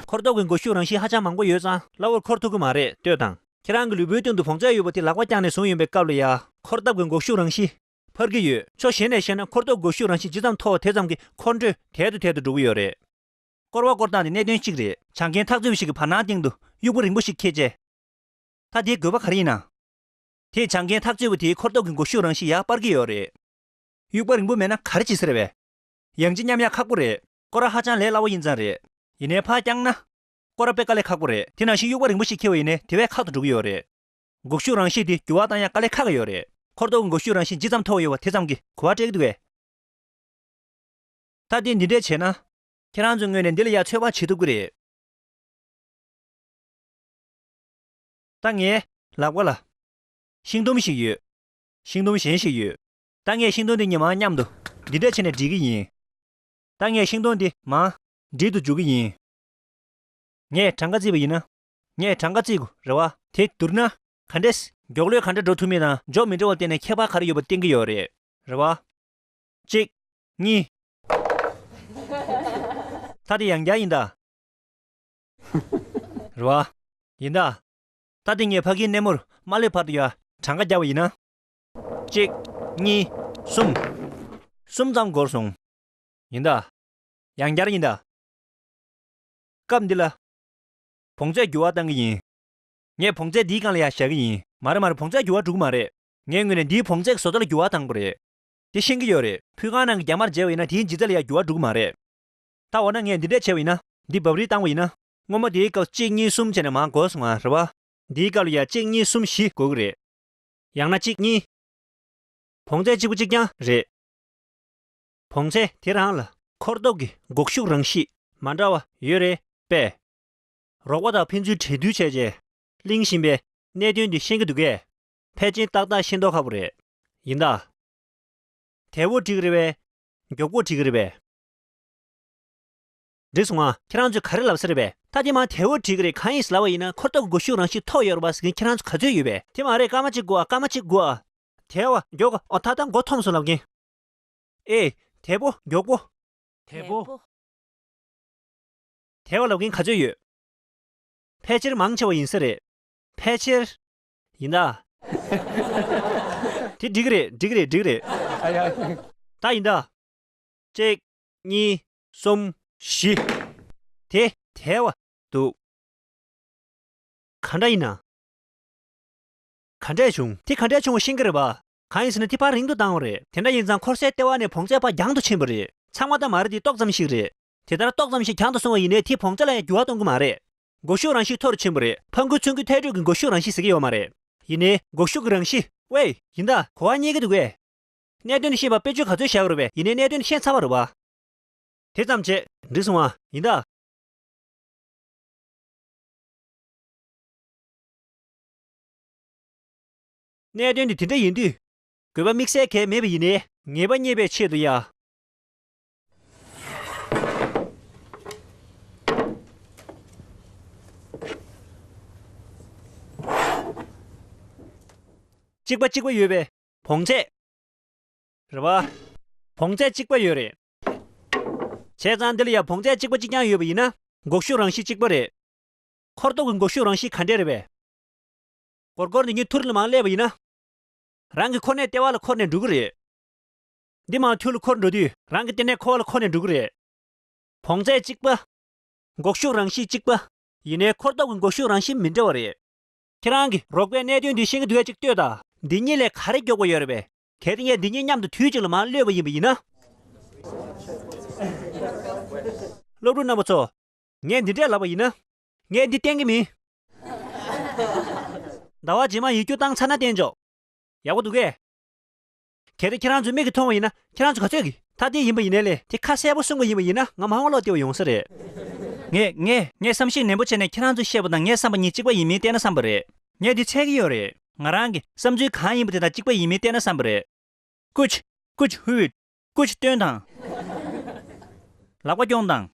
འཁོར་ཐོག་གི་འགོག་ཤུགས་རང་བཞིན་ཧ་ཅང་མང་པོ་ཡོད་ཙང་། སླ་བོར་འཁོར་ཐུབ་ཀྱི་མ་རེད། ལྟོས་དང་། ཁྱེད་རང་གི་ལུས་པོའི་སྟེང་དུ་བོངས་ཚད་ཡོད་པ་དེ་ལག་པ་བརྐྱངས་ནས་བཟུང་ཡོང་པའི་སྐབས་ལ་ཡ། འཁོར་ཐོག་གི་འགོག་ཤུགས་རང་བཞིན་འཕར་གྱི་ཡོད། ཕྱོགས་གཞན་ནས་བཤད་ན་འཁོར་ཐོག་འགོག་ཤུགས་རང་བཞིན་ཇི་ཙམ་མཐོ་བ་དེ་ཙམ་གྱིས་འཁོར་འགྲོས་དལ་དུ་དལ་དུ་འགྲོ་གི་ཡོད་རེད། སྐོར་བ་སྐོར་སྟངས་དེ་གནད་དོན་གཅིག་རེད། ཇ་མཁན་ཐག་ཆོད་པ་ཞིག་གི་བར་སྣང་སྟེང་དུ་དབྱུག་པ་རིང་པོ་ཞིག་འཁྱེར་བྱས། ད་དེའི་དགོས་པ་ག་རེ་ཡིན་ན། དེས་ཇ་མཁན་ཐག་ཆོད་པ་དེའི་འཁོར་ཐོག་གི་འགོག་ཤུགས་རང་བཞིན་ཡར་སྤར་གྱི་ཡོད་རེད། དབྱུག་པ་རིང་པོ་མེད་ན་ག་རེ་བྱེད་ས་རེད་པས། ཡང་ཅིན་མཉམ་ཡག་ཁག་པོ་རེད། སྐོར་ར་ཧ་ཅང་ལས་སླ་བོ་ཡིན་ཙང་རེད། ཡིན་ནའི་ཕར་བརྐྱངས་ན། སྐོར་ར་དཔེ་དཀའ་ལས་ཁག་པོ་རེད། དེ་ནང་བཞིན་དབྱུག་པ་རིང་པོ་ཞིག་འཁྱེར་བ་ཡིན་ནའི་དེ་བས་ཁག་ཏུ་འགྲོ་གི་ཡོད་རེད། འགོག་ཤུགས་རང་བཞིན་དེ་འགྱུར་བ་གཏང་ཡག་དཀའ་ལས་ཁག་གི་ཡོད་རེད། འཁོར་ཐོག་གི་འགོག་ཤུགས་རང་བཞིན་ཇི་ཙམ་མཐོ་བ་ཡོད་པ་དེ་ཙམ་གྱིས་གོ་བ་སྤྲད་ཀྱི་འདུག་གས། ད་དེ་འདི་འདྲས་བྱས་ན། ཁྱེད་རང་ཚོའི་ངོས་ནས་འདི་ལ་ཡ་ཚོད་དཔག་བྱེད་ཐུབ་ཀྱི་རེད། ད་ངའི་ལག་པ་ལ་ཤིང་དུམ་ཞིག་ཡོད། ཤིང་དུམ་གཞན་ཞིག་ཡོད། ད་ངས་ཤིང་དུམ་འདི་གཉིས་མར་མཉམ་དུ་འདི་འདྲས་བྱས་ནས་སྒྲིལ་གྱི་ཡིན། ད་ངས་ཤིང་དུམ་འདི་མར་སྒྲིལ་དུ་འཇུག་གི་ཡིན། ངས་གྲངས་ཀ་བརྩིས་པ་ཡིན་ན། ངས་གྲངས་ཀ་བརྩིས་དགོས་རེད་བ། དེ་བསྡུར་ན། ག་འདྲས། མགྱོགས་ལོས་ག་འདྲ་འགྲོ་ཐུབ་མིན་དང་འཇོག་མི་འགྲོ་བ་བལྟས་ནས་ཁྱད་པར་ག་རེ་ཡོད་པ་བསྟན་གྱི་ཡོད་རེད། རེད་བ། གཅིག་གཉིས། ད་དེ་ཡང་བསྐྱར་ཡིན་ད། རེད་བ། ཡིན་ད། ད་དེ་ངས་ཕ་གིའི་སྣེ་མོར་མ་སླེབས་བར་དུ་ཡ་གྲངས་ཀ་བརྒྱབ་པ་ཡིན་ན། གཅིག་གཉིས། གསུམ། གསུམ་ཙམ་འགོར་སོང་། ཡིན་ད། ཡང་བསྐྱར་ཡིན་ད། སྐབས་འདི་ལ། བོངས་ཚད་འགྱུར་བ་བཏང་གི་ཡིན། ངས་བོངས་ཚད་འདིའི་སྒང་ལ་ཡ་བཞག་གི་ཡིན། མ་རེད་མ་རེད། བོངས་ཚད་འགྱུར་བ་འགྲོ་གི་མ་རེད། ངའི་ངོས་ནས་འདིའི་བོངས་ཚད་ཀྱི་བཟོ་ལྟ་ལ་འགྱུར་བ་བཏང་དགོས་རེད། དེ་ཤེས་ཀྱི་ཡོད་རེད། ཕུལ་ཁང་ནང་གི་རྒྱ་མར་མཇལ་བ་ཡིན་ན་དེའི་ལྗིད་ཚད་ལ་ཡ་འགྱུར་བ་འགྲོ་གི་མ་རེད། ད་འོ་ན་ངས་འདི་འདྲས་བྱས་པ་ཡིན་ན། འདི་འབབ་རིལ་བཏང་བ་ཡིན་ན། སྔོན་མ་དེའི་སྐབས་གཅིག་གཉིས་གསུམ་བྱས་ནས་མར་འགོར་སོང་ང་། རེད་བ། འདིའི་སྐབས་ལ་ཡ་གཅིག་གཉིས་གསུམ་བཞི་འགོར་གི་རེད། ཡང་ན་གཅིག་གཉིས། བོངས་ཚད་གཅིག་པ་གཅིག་རྐྱང་རེད། བོངས་ཚད་དེ་རང་ལ་འཁོར་སྟོབས་ཀྱི་འགོག་ཤུགས་རང་བཞིན་མ་འདྲ་བ་ཡོད་རེད་པས། རོགས་པ་དང་ཕན་ཚུན་འབྲེལ་མཐུད་བྱས་རྗེས་གླེང་བཞིན་པའི་གནད་དོན་འདི་ཤེས་ཀྱི་འདུག་གས། ཕལ་ཆེར་ཏག་ཏག་ཤེས་མདོག་ཁ་པོ་རེད། ཡིན་ད། དལ་པོ་འགྲིག་གི་རེད་པས། མགྱོགས་པོ་འགྲིག་གི་རེད་པས། འགྲིག་སོང་ང་། ཁྱེད་རང་ཚོས་ག་རེ་ལབ་ས་རེད་པས། ད་དེ་མར་དལ་པོ་འགྲིག་གི་རེད། གང་ཡིན་ཟེར་ལབ་པ་ཡིན་ན། འཁོར་སྟོབས་ཀྱི་འགོག་ཤུགས་རང་བཞིན་མཐོ་ཡོད་རེད་པ་ཟེར་མཁན་ཁྱེད་རང་ཚོ་ག་ཚོད་ཡོད་པས། དེ་མ་རེད། སྐར་མ་གཅིག་སྒུག་ཨ། སྐར་མ་གཅིག་སྒུག་ཨ། དལ་བ་མགྱོགས་པ། ཨོ་ད་ལྟ་མགོ་འཐོམས་སོང་ལབ་མཁན། ཨེ། དལ་པོ། མགྱོགས་པོ། དལ་པོ། དལ་བ་ལབ་མཁན་ག་ཚོད་ཡོད། ཕལ་ཆེར་མང་ཆེ་བ་ཡིན་ས་རེད། ཕལ་ཆེར། ཡིན་ད། དེ་འགྲིག་གི་རེད། འགྲིག་གི་རེད། འགྲིག་གི་རེད། ཨ་ཡ། ད་ཡིན་ད། གཅིག་གཉིས། གསུམ། བཞི། དེ་དལ་བ་འདུག་ག་འདྲ་ཡིན་ན། ག་འདྲས་བྱུང་། དེ་ག་འདྲས་བྱུང་བ་ཤེས་ཀྱི་རེད་པ། གང་ཡིན་ཟེར་ན་དེ་ཕར་རིང་དུ་བཏང་བ་རེད། དེ་འདྲ་ཡིན་ཙང་འཁོར་སའི་ལྟེ་བ་ནས་བོངས་ཚད་ཕར་རྒྱང་དུ་ཕྱིན་པ་རེད། ཚང་མ་ད་མ་རེད། དེ་ཏོག་ཙམ་ཞིག་རེད། དེ་ལྟར་ཏོག་ཙམ་ཞིག་རྒྱང་དུ་སོང་བ་ཡིན་ནའི་དེས་བོངས་ཚད་ལ་ཡང་འགྱུར་བ་གཏོང་གི་མ་རེད། འགོག་ཤུགས་རང་བཞིན་མཐོ་རུ་ཕྱིན་པ་རེད། ཕར་འགུལ་ཚུར་འགུལ་ཐལ་སྒྲོག་གི་འགོག་ཤུགས་རང་བཞིན་ཟེར་གྱི་ཡོད་མ་རེད། ཡིན་ནའི་འགོག་ཤུགས་ཀྱི་རང་བཞིན། ཝེ། ཡིན་ད། གོ་བ་རྙེད་ཀྱི་འདུག་གས། གནད་དོན་འདི་ཤེས་པར་དཔེ་བརྗོད་ག་ཚོད་བྱ་དགོས་རེད་པས། ཡིན་ནའི་གནད་དོན་འདི་ཤེས་ཚར་བ་རེད་པ། དེ་ཙམ་བྱས། འགྲིག་སོང་ཨ། ཡིན་ད། གནད་དོན་འདི་དེ་འདྲ་ཡིན་དུས། དགོས་པ་དམིགས་བསལ་གང་ཡང་མེད་པ་ཡིན་ནའི། ངེས་པ་རྙེད་པའི་ཆེད་དུ་ཡ། གཅིག་པ་གཅིག་པ་ཡོད་པའི་བོངས་ཚད། རེད་པ། བོངས་ཚད་གཅིག་པ་ཡོད་རེད། བྱས་ཙང་འདི་ལ་ཡང་བོངས་ཚད་གཅིག་པ་གཅིག་རྐྱང་ཡོད་པ་ཡིན་ན། འགོག་ཤུགས་རང་བཞིན་གཅིག་པ་རེད། འཁོར་སྟོབས་ཀྱི་འགོག་ཤུགས་རང་བཞིན་ག་འདྲས་རེད་པས། སྒོར་སྒོར་འདི་གཉིས་ཐུར་ལ་མར་སླེབས་པ་ཡིན་ན། རང་གི་ཁོ་ནས་ལྟེ་བ་ལ་འཁོར་ནས་འགྲོ་གི་རེད། འདི་མར་ཐུར་ལ་འཁོར་འགྲོ་དུས་རང་གི་ལྟེ་གནས་ཁོ་བ་ལ་འཁོར་ནས་འགྲོ་གི་རེད། བོངས་ཚད་གཅིག་པ། འགོག་ཤུགས་རང་བཞིན་གཅིག་པ། ཡིན་ནའི་འཁོར་སྟོབས་ཀྱི་འགོག་ཤུགས་རང་བཞིན་མི་འདྲ་བ་རེད། ཁྱེད་རང་གིས་རོགས་པའི་གནད་དོན་འདི་ཤེས་ཀྱི་འདུག་གས། ཅིག་ལྟོས་དང་། འདི་གཉིས་ལས་ག་རེ་མགྱོགས་པོ་ཡོད་རེད་པས། གལ་ཏེ་ངས་འདི་གཉིས་མཉམ་དུ་དུས་གཅིག་ལ་མར་གློད་པ་ཡིན་པ་ཡིན་ན། སློབ་ཕྲུག་རྣམ་པ་ཚོ། ངས་འདི་འདྲས་ལབ་པ་ཡིན་ན། ངས་འདི་བསྟན་གྱི་མིན། ཟླ་བ་རྗེས་མ་ཡིག་རྒྱུགས་བཏང་ཚར་ན་བསྟན་ཆོག་ཡག་པོ་འདུག་གས། གལ་ཏེ་ཁྱེད་རང་ཚོས་མིག་གིས་མཐོང་བ་ཡིན་ན། ཁྱེད་རང་ཚོ་ག་ཚོད་ཀྱིས། ད་དེ་ཡིན་པ་ཡིན་ནའི་ལས། དེ་ཁ་གསལ་པོ་གསུང་གི་ཡིན་པ་ཡིན་ན། ང་མ་འོངས་ལོག་སྟེར་བ་ཡོང་ས་རེད། ངས་ངས་ངས་བསམ་གཞིག་ནན་པོ་བྱས་ནས་ཁྱེད་རང་ཚོས་བཤད་པ་དང་ངའི་བསམ་པ་གཉིས་གཅིག་པ་ཡིན་མིན་བལྟས་ན་བསམ་པ་རེད། ངས་འདི་འཚོལ་གྱི་ཡོད་རེད། ང་རང་གི་བསམ་ཚུལ་གང་ཡིན་པ་དེ་དང་གཅིག་པ་ཡིན་མིན་བལྟས་ན་བསམ་པ་རེད། ཀུཆ། ཀུཆ་ཧུད། ཀུཆ་སྟོན་དང་། ལག་པ་རྐྱོང་དང་།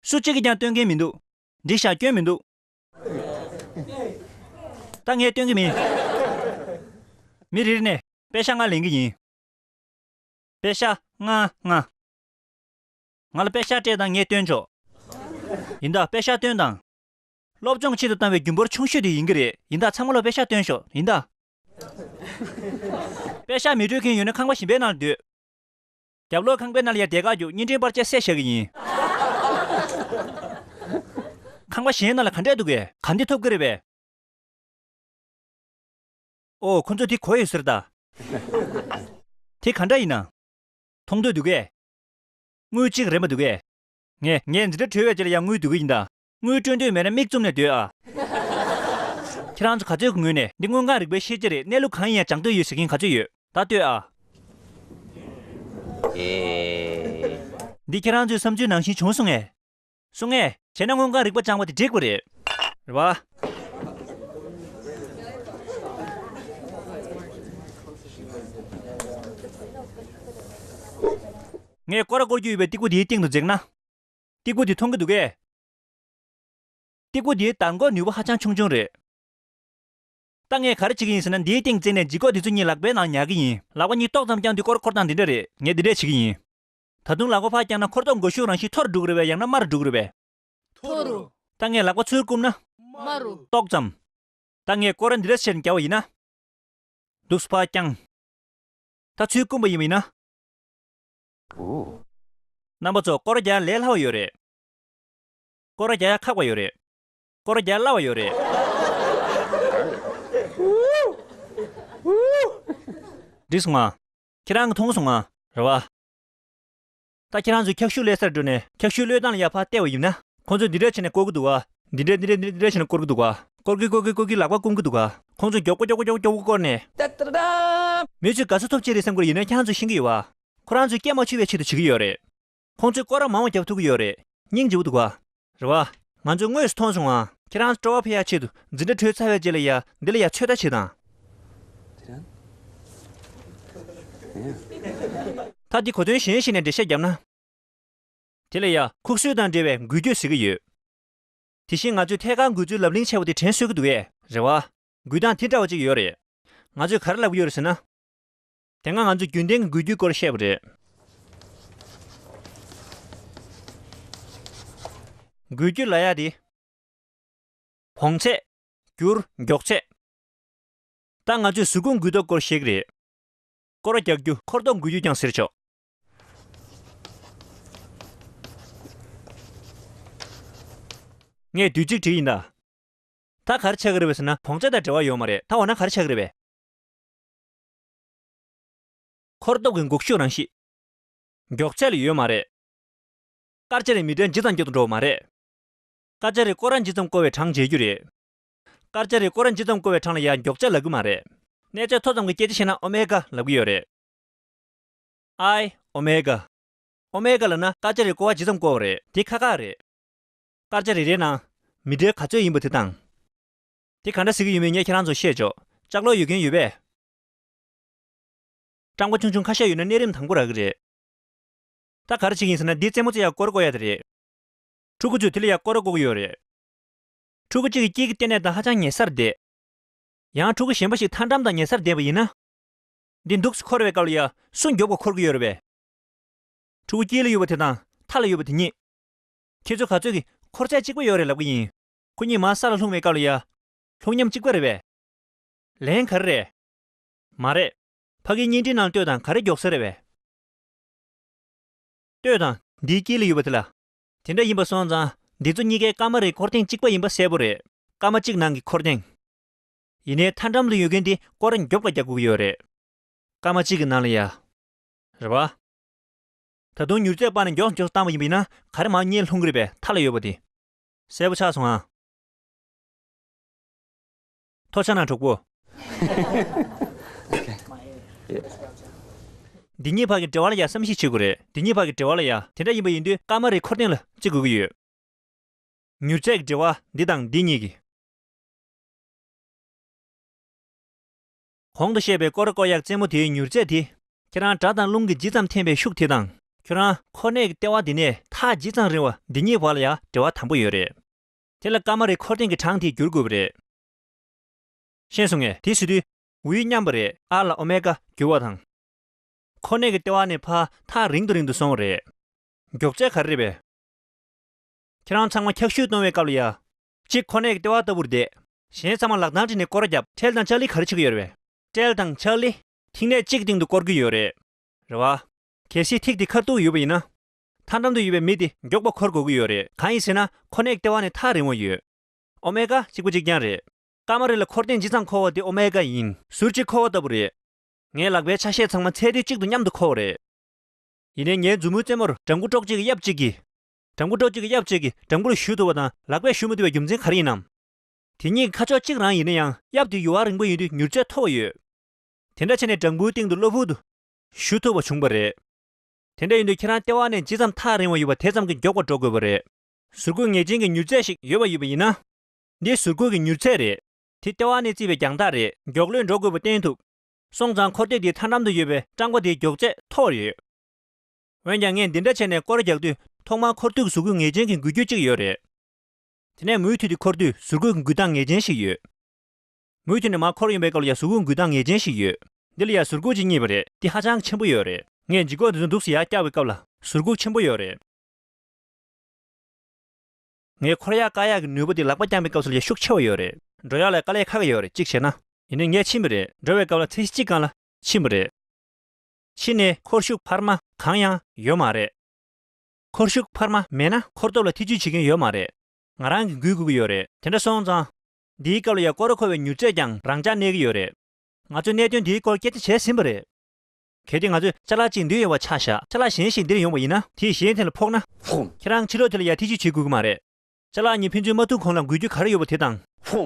སུ་གཅིག་གིས་ཀྱང་སྟོན་མཁན་མི་འདུག་འགྲིག་ཤག་སྐྱོན་མི་འདུག་ད་ངས་སྟོན་གྱི་མིན། མི་རེ་རེ་ནས་པེ་ཤག་ལྔ་ལེན་གྱི་ཡིན། པེ་ཤག་ལྔ་ལྔ། ང་ལ་པེ་ཤག་སྤྲད་དང་ངས་སྟོན་ཆོག་ཡིན་ད། པེ་ཤག་སྟོན་དང་། སློབ་སྦྱོང་ཆེད་དུ་བཏང་བའི་རྒྱུ་འབོར་ཆུང་ཤོས་དེ་ཡིན་གྱི་རེད། ཡིན་ད། ཚང་མ་ལ་པེ་ཤག་སྟོན་ཤོག་ཡིན་ད། པེ་ཤག་མི་སྤྲོད་མཁན་ཡོད་ན་ཁང་པ་གཞན་པའི་ནང་ལ་སྡོད། རྒྱབ་ལོགས་ཁང་པའི་ནང་ལ་ཡ་སྡེར་ཁ་རྒྱུག་བརྙན་འཕྲིན་པར་ཆས་བསད་བཞག་གི་ཡིན། ཁང་པ་གཞན་ནང་ལ་ག་འདྲས་འདུག་གས། ག་འདི་ཐོབ་ཀྱི་རེད་པས། ཨོ། ཁོ་ཚོ་དེ་གོ་ཡོད་ཟེར་ད། དེ་ག་འདྲ་ཡིན་ན། མཐོང་འདོད་འདུག་གས། དངུལ་གཅིག་རན་པ་འདུག་གས། ངས་ངས་འཛིན་གྲྭ་གྲོལ་བའི་རྗེས་ལ་ཡང་དངུལ་བསྡུ་གི་ཡིན་ད། དངུལ་སྤྲོད་འདོད་མེད་ན་མིག་བཙུམ་ནས་སྡོད་ཨ། ཁྱེད་རང་ཚོ་ག་ཚོད་ཀྱི་ངོས་ནས་འདི་དངོས་ཁམས་རིག་པའི་ཤེས་བྱ་རེད། གནས་ལུགས་གང་ཡིན་ཡང་སྦྱང་འདོད་ཡོད་ཟེར་མཁན་ག་ཚོད་ཡོད། ད་ལྟོས་ཨ། འདི་ཁྱེད་རང་ཚོའི་བསམ་ཚུལ་ནང་བཞིན་བྱུང་སོང་ངས། སོང་ངས། བྱས་ན་དངོས་ཁམས་རིག་པ་སྦྱང་བ་དེ་འགྲིག་པ་རེད། རེད་བ། ངས་སྐོར་ར་སྐོར་རྒྱུ་ཡོད་པའི་སྟེགས་བུ་དེའི་སྟེང་དུ་འཛེགས་ན། སྟེགས་བུ་དེ་མཐོང་གི་འདུག་གས། སྐྱེ་དགུ་འདིའི་བརྡར་འགོག་ནུས་པ་ཧ་ཅང་ཆུང་ཆུང་རེད། ད་ངས་ག་རེ་བྱེད་ཀྱི་ཡིན་ཟེར་ན། འདིའི་སྟེང་བཙིར་ནས་ལྗིད་ཁོག་འདི་ཚོ་གཉིས་ལག་པའི་ནང་ཉར་གྱི་ཡིན། ལག་པ་གཉིས་ཏོག་ཙམ་བརྐྱངས་དུས་སྐོར་སྐོར་སྟངས་འདི་འདྲ་རེད། ངས་འདི་འདྲས་བྱེད་ཀྱི་ཡིན། ད་དུང་ལག་པ་ཕར་བརྐྱངས་ན་འཁོར་ཐོག་འགུལ་ཤུགས་རང་བཞིན་མཐོ་རུ་འགྲོ་གི་རེད་པས། ཡང་ན་དམའ་རུ་འགྲོ་གི་རེད་པས། མཐོ་རུ། ད་ངས་ལག་པ་ཚུར་བསྐུམ་ན། དམའ་རུ། ཏོག་ཙམ། ད་ངས་སྐོར་ར་འདི་འདྲས་བྱས་ནས་རྒྱག་པ་ཡིན་ན། འདུག་སེ་ཕར་བརྐྱངས། ད་ཚུར་བསྐུམ་པ་ཡིན་པ་ཡིན་ན། རྣམ་པ་ཚོ། སྐོར་ར་རྒྱག་ཡ་ལས་སླ་བ་ཡོད་རེད། སྐོར་ར་རྒྱག་ཡ་ཁག་པ་ཡོད་རེད། སྐོར་ར་རྒྱག་ཡ་སླ་བ་ཡོད་རེད། འགྲིག་སོང་ང་། ཁྱེད་རང་གིས་མཐོང་སོང་ང་། རེད་པ། ད་ཁྱེད་རང་ཚོས་འཁྱག་ཤུགས་གློད་སར་འགྲོ་ནས་འཁྱག་ཤུགས་གློད་སྟངས་ལ་ཡར་ཕར་བལྟས་པ་ཡིན་ན། ཁོང་ཚོས་འདི་འདྲས་བྱས་ནས་སྐོར་གྱི་འདུག་ག་འདི་འདྲས་འདི་འདྲས་འདི་འདྲས་བྱས་ནས་སྐོར་གྱི་འདུག་ག་སྐོར་གྱིན་སྐོར་གྱིན་སྐོར་གྱིན་ལག་པ་བསྐུམ་གྱི་འདུག་ག་ཁོང་ཚོས་མགྱོགས་པོ་མགྱོགས་པོ་མགྱོགས་པོ་མགྱོགས་པོ་སྐོར་ནས། མི་ཚོས་དགའ་བསུ་ཐོབ་ཆེད་རེད་བསམ་གྱི་ཡོད་ན། ཁྱེད་རང་ཚོས་ཤེས་ཀྱི་ཡོད་པ། ཁོ་རང་ཚོས་སྐད་མ་ཆོད་པའི་ཆེད་དུ་བྱེད་ཀྱི་ཡོད་རེད། ཁོང་ཚོས་སྐོར་ར་མང་བ་རྒྱབ་ཐུབ་ཀྱི་ཡོད་རེད། སྙིང་རྗེ་པོ་འདུག་ག་རེད་པ། ང་ཚོས་དངོས་སུ་མཐོང་སོང་ང་། ཁྱེད་རང་ཚོ་སྤྲོ་བ་འཕེལ་ཡག་ཆེད་དུ་འཛིན་གྲྭ་གྲོལ་ཚར་བའི་རྗེས་ལ་ཡ་འདི་ལ་ཡ་ཚོད་ལྟ་བྱེད་དང་། ད་འདི་གོ་དོན་གཞན་ཞིག་ནས་འགྲེལ་བཤད་བརྒྱབ་ན། དེ་ལ་ཡ་ཁུག་སོས་དང་འབྲེལ་བའི་འགུལ་སྐྱོད་ཟེར་གྱི་ཡོད། དེ་བཞིན་ང་ཚོས་ཐད་ཀར་འགུལ་ཚུལ་ལབ་གླེང་བྱས་པ་དེ་དྲན་གསོ་གི་འདུག་གས། རེད་པ། འགུལ་སྟངས་དེ་འདྲ་བ་ཅིག་ཡོད་རེད། ང་ཚོས་ག་རེ་ལབ་ཀྱི་ཡོད་རེད་ཟེར་ན། དེ་སྔ་ང་ཚོས་རྒྱུན་ལྡན་གྱི་འགུལ་སྐྱོད་སྐོར་བཤད་པ་རེད། འགུལ་སྐྱོད་ལབ་ཡག་དེ། བོངས་ཚད། འགྱུར། མགྱོགས་ཚད། ད་ང་ཚོས་གཟུགས་སྐུ་འགུལ་སྟོབས་སྐོར་བཤད་ཀྱི་རེད། སྐོར་ར་རྒྱག་རྒྱུ་འཁོར་ཐོག་འགུལ་རྒྱུ་ཀྱང་ཟེར་ཆོག་ངས་དུས་ཚིགས་བྲིས་ཡིན་ད། ད་ག་རེ་ཆགས་ཀྱི་རེད་པས་ཟེར་ན། བོངས་ཚད་དང་འབྲེལ་བ་ཡོད་མ་རེད། ད་འོ་ན་ག་རེ་ཆགས་ཀྱི་རེད་པས། འཁོར་སྟོབས་ཀྱི་འགུག་ཤུགས་རང་བཞིན། མགྱོགས་ཚད་ལ་ཡོད་མ་རེད། སྐར་ཆ་རེར་མི་ཊར་ཇི་ཙམ་མགྱོགས་དུ་འགྲོ་བ་མ་རེད། སྐར་ཆ་རེར་སྐོར་ར་ཇི་ཙམ་བསྐོར་བའི་གྲངས་འཇལ་རྒྱུ་རེད། སྐར་ཆ་རེར་སྐོར་ར་ཇི་ཙམ་བསྐོར་བའི་གྲངས་ལ་ཡང་མགྱོགས་ཚད་ལབ་ཀྱི་མ་རེད། གནས་ཚད་མཐོ་ཙམ་གྱི་སྐད་ཆ་བཤད་ན་ཨོ་མེ་ག་ལབ་ཀྱི་ཡོད་རེད། I ཨོ་མེ་ག་ཨོ་མེ་ག་ལབ་ན་སྐར་ཆ་རེར་སྐོར་བ་ཇི་ཙམ་བསྐོར་བ་རེད། དེ་ཁག་ཁག་རེད། སྐར་ཆ་རེ་རེའི་ནང་མི་ཊར་ག་ཚོད་ཡིན་པ་དེ་དང་། དེ་ག་འདྲ་ཟེར་གྱི་ཡོད་མེད་ངས་ཁྱེད་རང་ཚོར་བཤད་ཆོག་ལྕགས་ལོག་ཡོད་མཁན་ཡོད་པས། སྤྲང་པོ་ཆུང་ཆུང་ཁ་ཤས་ཡོད་ན་གནས་རིམ་དང་པོ་རག་གི་རེད། ད་ག་རེ་བྱེད་ཀྱི་ཡིན་ཟེར་ན། འདི་རྩེད་མོ་རྩེ་ཡག་སྐོར་བསྐོར་ཡག་དེ་རེད། ཕྲུ་གུ་ཚོས་དེ་ལ་ཡ་སྐོར་ར་བསྐོར་གྱི་ཡོད་རེད། ཕྲུ་གུ་གཅིག་གིས་དཀྱིལ་གྱི་ལྟེ་གནས་དང་ཧ་ཅང་ཉེ་སར་བསྡད། ཡང་ཕྲུ་གུ་གཞན་པ་ཞིག་མཐའ་འགྲམ་དང་ཉེ་སར་བསྡད་པ་ཡིན་ན། འདི་འདུག་སེ་འཁོར་བའི་སྐབས་ལ་ཡ་སུ་མགྱོགས་པ་འཁོར་གྱི་ཡོད་རེད་པས། ཕྲུ་གུ་དཀྱིལ་ལ་ཡོད་པ་དེ་དང་མཐའ་ལ་ཡོད་པ་དེ་གཉིས། ཁྱེད་ཚོ་ག་ཚོད་ཀྱིས་འཁོར་ཚད་གཅིག་པ་ཡོད་རེད་ལབ་ཀྱི་ཡིན། ཁོ་གཉིས་མར་ས་ལ་ལྷུང་བའི་སྐབས་ལ་ཡ། ལྷུང་མཉམ་གཅིག་པ་རེད་པས། ལན་ག་རེ་རེད། མ་རེད། ཕ་གིའི་བརྙན་འཕྲིན་ནང་ལྟོས་དང་། ག་རེ་མགྱོགས་ས་རེད་པས། ལྟོས་དང་། འདིའི་དཀྱིལ་ལ་ཡོད་པ་དེ་ལ། དེ་འདྲ་ཡིན་པ་སོང་ཙང་འདི་ཚོ་གཉིས་ཀའི་སྐར་མ་རེའི་འཁོར་ཐེངས་གཅིག་པ་ཡིན་པ་གསལ་པོ་རེད། སྐར་མ་གཅིག་ནང་གི་འཁོར་ཐེངས། ཡིན་ནའི་མཐའ་འགྲམ་དུ་ཡོད་མཁན་དེ་སྐོར་ར་མགྱོགས་པ་རྒྱག་དགོས་ཀྱི་ཡོད་རེད། སྐར་མ་གཅིག་གི་ནང་ལ་ཡ། རེད་པ། ད་དུང་མྱུར་ཚད་སྤར་ནས་མགྱོགས་མགྱོགས་བཏང་བ་ཡིན་པ་ཡིན་ན། ག་རེ་མར་གཉིད་ལྷུང་གི་རེད་པས། མཐའ་ལ་ཡོད་པ་དེ། གསལ་པོ་ཆགས་སོང་ཨ། ཐོ་ཆ་ན་གྲོགས་པོ། འདི་གཉིས་བར་གྱི་འབྲེལ་བ་ལ་ཡ་བསམ་གཞིག་བྱེད་དགོས་རེད། འདི་གཉིས་བར་གྱི་འབྲེལ་བ་ལ་ཡ། དེ་འདྲ་ཡིན་པ་ཡིན་དུས་སྐར་མ་རེའི་འཁོར་ཐེངས་ལ་བརྩི་དགོས་ཀྱི་ཡོད། མྱུར་ཚད་ཀྱི་འབྲེལ་བ་འདི་དང་འདི་གཉིས་ཀྱི། གོང་དུ་བཤད་པའི་སྐོར་ར་བསྐོར་ཡག་རྩེད་མོ་དེའི་མྱུར་ཚད་དེ། ཁྱེད་རང་སྒྲ་དང་རླུང་གིས་ཇི་ཙམ་འཐེན་པའི་ཤུགས་དེ་དང་། ཁྱེད་རང་འཁོར་གནས་ཀྱི་ལྟེ་བ་འདི་ནས་མཐའ་ཇི་ཙམ་རིང་བ། འདི་གཉིས་བར་ལ་ཡ་འབྲེལ་བ་དམ་པོ་ཡོད་རེད། དེ་ལ་སྐར་མ་རེའི་འཁོར་ཐེངས་ཀྱི་གྲངས་དེ་བསྒྱུར་དགོས་པ་རེད། ཤེས་སོང་ངས། དེ་ཟེར་དུས་འོས་མཉམ་པ་རེད། ཨར་ལ་ཨོ་མེ་ག་བསྒྱུར་བ་དང་། འཁོར་གནས་ཀྱི་ལྟེ་བ་ནས་ཕར་མཐའ་རིང་དུ་རིང་དུ་སོང་བ་རེད། མགྱོགས་ཚད་ག་རེ་རེད་པས། ཁྱེད་རང་ཚང་མ་འཁྱག་ཤུད་གཏོང་བའི་སྐབས་ལ་ཡ། གཅིག་འཁོར་གནས་ཀྱི་ལྟེ་བ་ལྟ་བུར་བསྡད། གཞན་ཚང་མ་ལག་རྡང་བསྒྲིགས་ནས་སྐོར་ར་བརྒྱབ། ཁྲེལ་དང་ལྕགས་ལི་ག་རེ་བྱེད་ཀྱི་ཡོད་རེད་པས། ཁྲེལ་དང་ལྕགས་ལི་ཐིག་ནག་གཅིག་སྟེང་དུ་སྐོར་གྱི་ཡོད་རེད། རེད་པ། གལ་སྲིད་ཐིག་དེ་ཁ་ཐུག་ཡོད་པ་ཡིན་ན། མཐའ་འགྲམ་དུ་ཡོད་པའི་མི་དེ་མགྱོགས་པ་འཁོར་དགོས་ཀྱི་ཡོད་རེད། གང་ཡིན་ཟེར་ན། འཁོར་གནས་ཀྱི་ལྟེ་བ་ནས་མཐའ་རིང་བ་ཡོད། ཨོ་མེ་ག་གཅིག་པ་གཅིག་རྐྱང་རེད། སྐར་མ་རེ་ལ་འཁོར་ཐེངས་ཇི་ཙམ་འཁོར་བ་དེ་ཨོ་མེ་ག་ཡིན། ཟུར་གཅིག་འཁོར་བ་ལྟ་བུ་རེད། ངའི་ལག་པའི་ཆ་ཤས་ཚང་མ་ཚད་དུས་གཅིག་ཏུ་མཉམ་དུ་འཁོར་བ་རེད། ཡིན་ནའི་ངའི་མཛུབ་མོའི་རྩེ་མོར་འགྲམ་མགོ་ཀྲོག་གཅིག་གིས་གཡབ་གཅིག་གིས། འགྲམ་མགོ་ཀྲོག་གཅིག་གིས་གཡབ་གཅིག་གིས་འགྲམ་མགོ་ལ་གཞུ་ཐུབ་པ་དང་ལག་པས་གཞུ་མི་ཐུབ་པའི་རྒྱུ་མཚན་ག་རེ་ཡིན་ནམ། དེ་གཉིས་ཀྱི་ཁ་ཕྱོགས་གཅིག་རང་ཡིན་ན་ཡང་། གཡབ་དེ་ཡུར་བ་རིང་པོ་ཡིན་དུས་མྱུར་ཚད་མཐོ་བ་ཡོད། དེ་འདྲ་བྱས་ནས་འགྲམ་མགོའི་སྟེང་དུ་གློ་བུར་དུ་གཞུ་ཐུབ་པ་བྱུང་བ་རེད། དེ་འདྲ་ཡིན་དུས་ཁྱེད་རང་ལྟེ་བ་ནས་ཇི་ཙམ་མཐའ་རིང་བ་ཡོད་པ་དེ་ཙམ་གྱིས་མགྱོགས་པར་འགྲོ་དགོས་པ་རེད། ཟུར་བཀོད་ངེས་ཅན་གྱི་མྱུར་ཚད་ཞིག་ཡོད་པ་ཡིན་པ་ཡིན་ན། འདི་ཟུར་བཀོད་ཀྱི་མྱུར་ཚད་རེད། དེ་ལྟེ་བ་ནས་བརྩིས་པའི་རྒྱང་ཐག་རེད། མགྱོགས་ལོས་འགྲོ་དགོས་པ་བསྟན་ཐུབ། སོང་ཙང་འཁོར་སྟེགས་འདིའི་མཐའ་འགྲམ་དུ་ཡོད་པའི་སྤྲང་པོ་དེའི་མགྱོགས་ཚད་མཐོ་བ་ཡོད། འོན་ཀྱང་ངས་འདི་འདྲ་བྱས་ནས་སྐོར་ར་རྒྱག་དུས། ཐོག་མར་འཁོར་སྟེགས་ཀྱི་ཟུར་བཀོད་ངེས་ཅན་གྱི་འགུལ་སྐྱོད་ཅིག་ཡོད་རེད། དེ་ནས་མུ་མཐུད་དེ་འཁོར་དུས་ཟུར་འགུལ་གྱི་འགུལ་སྟངས་ངེས་ཅན་ཞིག་ཡོད། མུ་མཐུད་ནས་མར་འཁོར་ཡོང་པའི་སྐབས་ལ་ཡང་ཟུར་འགུལ་འགུལ་སྟངས་ངེས་ཅན་ཞིག་ཡོད། འདི་ལ་ཡང་ཟུར་འགུལ་ཅིག་རྙེད་པ་རེད། འདི་ཧ་ཅང་ཆེན་པོ་ཡོད་རེད། ངས་འཇིགས་སྐུལ་འདི་ཚོ་འདུག་སེ་ཡར་བཀྱག་པའི་སྐབས་ལ་ཟུར་འགུལ་ཆེན་པོ་ཡོད་རེད། ངས་འཁོར་ཡག་བཀག་ཡག་གི་ནུས་པ་དེ་ལག་པ་བརྐྱངས་པའི་སྐབས་སུ་ལ་ཡང་ཤུགས་ཆེ་བ་ཡོད་རེད། འགྲོ་ཡག་ལ་དཀའ་ལས་ཁག་གི་ཡོད་རེད། གཅིག་བྱས་ན། ཡིན་ནའི་ངས་ཕྱིན་པ་རེད། འགྲོ་བའི་སྐབས་ལ་ཚད་གཞི་གཅིག་སྒང་ལ་ཕྱིན་པ་རེད། ཕྱིན་ནས་འཁོར་ཤུགས་འཕར་མ་གང་ཡང་ཡོད་མ་རེད། འཁོར་ཤུགས་འཕར་མ་མེད་ན་འཁོར་སྟོབས་ལ་ཐེ་ཇུས་བྱེད་མཁན་ཡོད་མ་རེད། ང་རང་གིས་འགུལ་དགོས་ཀྱི་ཡོད་རེད། དེ་འདྲ་སོང་ཙང་། འདིའི་སྐབས་ལ་ཡང་སྐོར་ར་འཁོར་བའི་མྱུར་ཚད་ཀྱང་རང་འཇགས་གནས་ཀྱི་ཡོད་རེད། ང་ཚོས་གནད་དོན་འདིའི་སྐོར་སྐད་ཆ་བྱས་ཟིན་པ་རེད། གལ་ཏེ་ང་ཚོས་ཅ་ལག་གཅིག་མདུན་ཡོད་པ་ཆ་བཞག་ཅ་ལག་གཞན་ཞིག་འདིར་ཡོང་བ་ཡིན་ན། དེས་གཞན་དེ་ལ་ཕོག་ན། ཁྱེད་རང་ཕྱི་ལོགས་དེ་ལ་ཡང་ཐེ་ཇུས་བྱེད་དགོས་ཀྱི་མ་རེད། ཅ་ལག་གཉིས་ཕན་ཚུན་མ་ཐུག་གོང་ལ་འགུལ་རྒྱུ་ག་རེ་ཡོད་པ་དེ་དང་།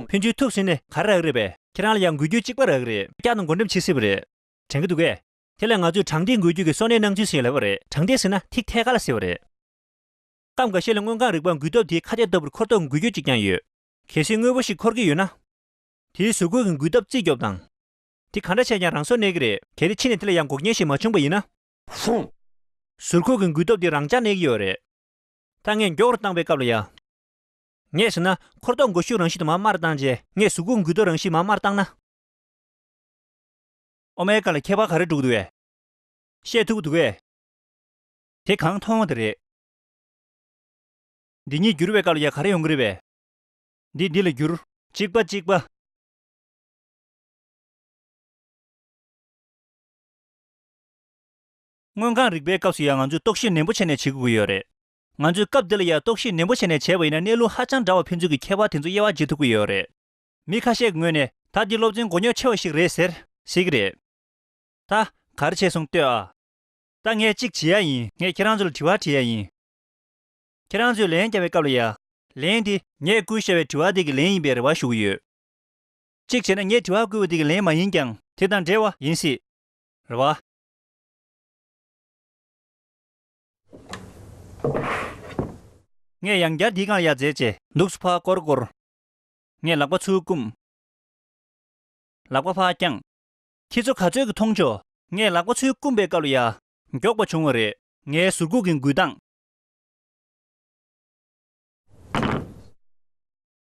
ཕན་ཚུན་ཐུག་ཟིན་ནས་ག་རེ་རག་གི་རེད་པས། ཁྱེད་རང་ལ་ཡང་འགུལ་རྒྱུ་གཅིག་པ་རག་གི་རེད། བཀྱག་དང་བགོ་འགྲེམས་བྱེད་སྲིད་པ་རེད། དྲན་གྱི་འདུག་གས། དེ་ལ་ང་ཚོས་དྲང་ཐིག་འགུལ་རྒྱུ་གི་སོ་ནའི་སྣང་ཚུལ་ཟེར་ཡག་ལབ་པ་རེད། དྲང་ཐིག་ཟེར་ན་ཐིག་ཐད་ཀ་ལ་ཟེར་བ་རེད། སྐབས་འགའ་ཤས་ལ་སྔོན་འགོག་རིག་པ་འགུལ་སྟོབས་དེའི་ཁ་གཏད་ལྟ་བུར་འཁོར་སྟོབས་འགུལ་སྐྱོད་ཅིག་ཀྱང་ཡོད། གལ་སྲིད་དངོས་པོ་ཞིག་འཁོར་གྱི་ཡོད་ན། དེའི་ཟུར་འགུལ་གྱི་འགུལ་སྟོབས་རྩིས་རྒྱོབ་དང་། དེ་ག་འདྲ་བྱས་ཀྱང་རང་སོར་གནས་ཀྱི་རེད། གལ་ཏེ་ཕྱི་ནས་དེ་ལ་ཡང་འགོག་རྐྱེན་ཞིག་མ་བྱུང་པ་ཡིན་ན། ཟུར་འགུལ་གྱི་འགུལ་སྟོབས་དེ་རང་འཇགས་གནས་ཀྱི་ཡོད་རེད། ད་ངས་མགྱོགས་རུ་བཏང་པའི་སྐབས་ལ་ཡ། ངས་ཟེར་ན་འཁོར་སྟོབས་འགུལ་ཤུགས་རང་བཞིན་དུ་མར་དམའ་རུ་བཏང་རྗེས་ངས་ཟུར་འགུལ་འགུལ་སྟོབས་རང་བཞིན་མར་དམའ་རུ་བཏང་ན། ཨོ་མའི་ཀ་ལ་ཁྱད་པར་ག་རེ་འགྲོ་གི་འདུག་གས། ཤེས་ཐུབ་ཀྱི་འདུག་གས། དེ་གང་མཐོང་བ་དེ་རེད། འདི་གཉིས་བསྒྱུར་བའི་སྐབས་ལ་ཡ་ག་རེ་ཡོང་གི་རེད་པས། འདི་འདི་ལ་བསྒྱུར། གཅིག་པ་གཅིག་པ། མངོན་གང་རིག་པའི་སྐབས་སུ་ཡང་ང་ཚོས་རྟོག་ཞིབ་ནན་པོ་བྱས་ནས་བྱེད་དགོས་ཀྱི་ཡོད་རེད། ང་ཚོས་སྐབས་འདི་ལ་ཡང་རྟོག་ཞིབ་ནན་པོ་བྱས་ནས་བྱས་པ་ཡིན་ན་གནས་ལུགས་ཧ་ཅང་འདྲ་བ་ཕན་ཚུན་གྱི་ཁྱད་པར་དེ་ཚོ་དབྱེ་བ་འབྱེད་ཐུབ་ཀྱི་ཡོད་རེད། མི་ཁ་ཤས་ཀྱི་ངོས་ནས་ད་འདི་སློབ་ཚན་མགོ་རྙོག་ཆེ་བ་ཞིག་རེད་ཟེར་ཟེར་གྱི་རེད། ད་ག་རེ་བྱས་སོང་ལྟོས་ཨ། ད་ངས་གཅིག་བྱེད་ཡ་ཡིན། ངས་ཁྱེད་རང་ཚོ་ལ་དྲི་བ་དྲི་ཡ་ཡིན། ཁྱེད་རང་ཚོས་ལན་རྒྱག་པའི་སྐབས་ལ་ཡ། ལན་དེ་ངས་བསྐུར་བཞག་པའི་དྲི་བ་དེ་གི་ལན་ཡིན་པའི་རེ་བ་ཞུ་གི་ཡོད། གཅིག་བྱས་ན་ངས་དྲི་བ་བསྐུར་བ་དེ་གི་ལན་མ་ཡིན་ཀྱང་དེ་དང་འབྲེལ་བ་ཡིན་སྲིད། རེད་བ། ངས་ཡང་བསྐྱར་འདིའི་སྒང་ལ་ཡར་འཛེགས་བྱས་འདུག་སེ་ཕར་སྐོར་སྐོར། ངས་ལག་པ་ཚུར་བསྐུམ། ལག་པ་ཕར་བརྐྱངས། ཁྱེད་ཚོ་ག་ཚོད་ཀྱི་མཐོང་ཆོག་ངས་ལག་པ་ཚུར་བསྐུམ་པའི་སྐབས་ལ་ཡ། མགྱོགས་པ་བྱུང་བ་རེད། ངའི་ཟུར་འགུག་གི་འགུལ་སྟངས།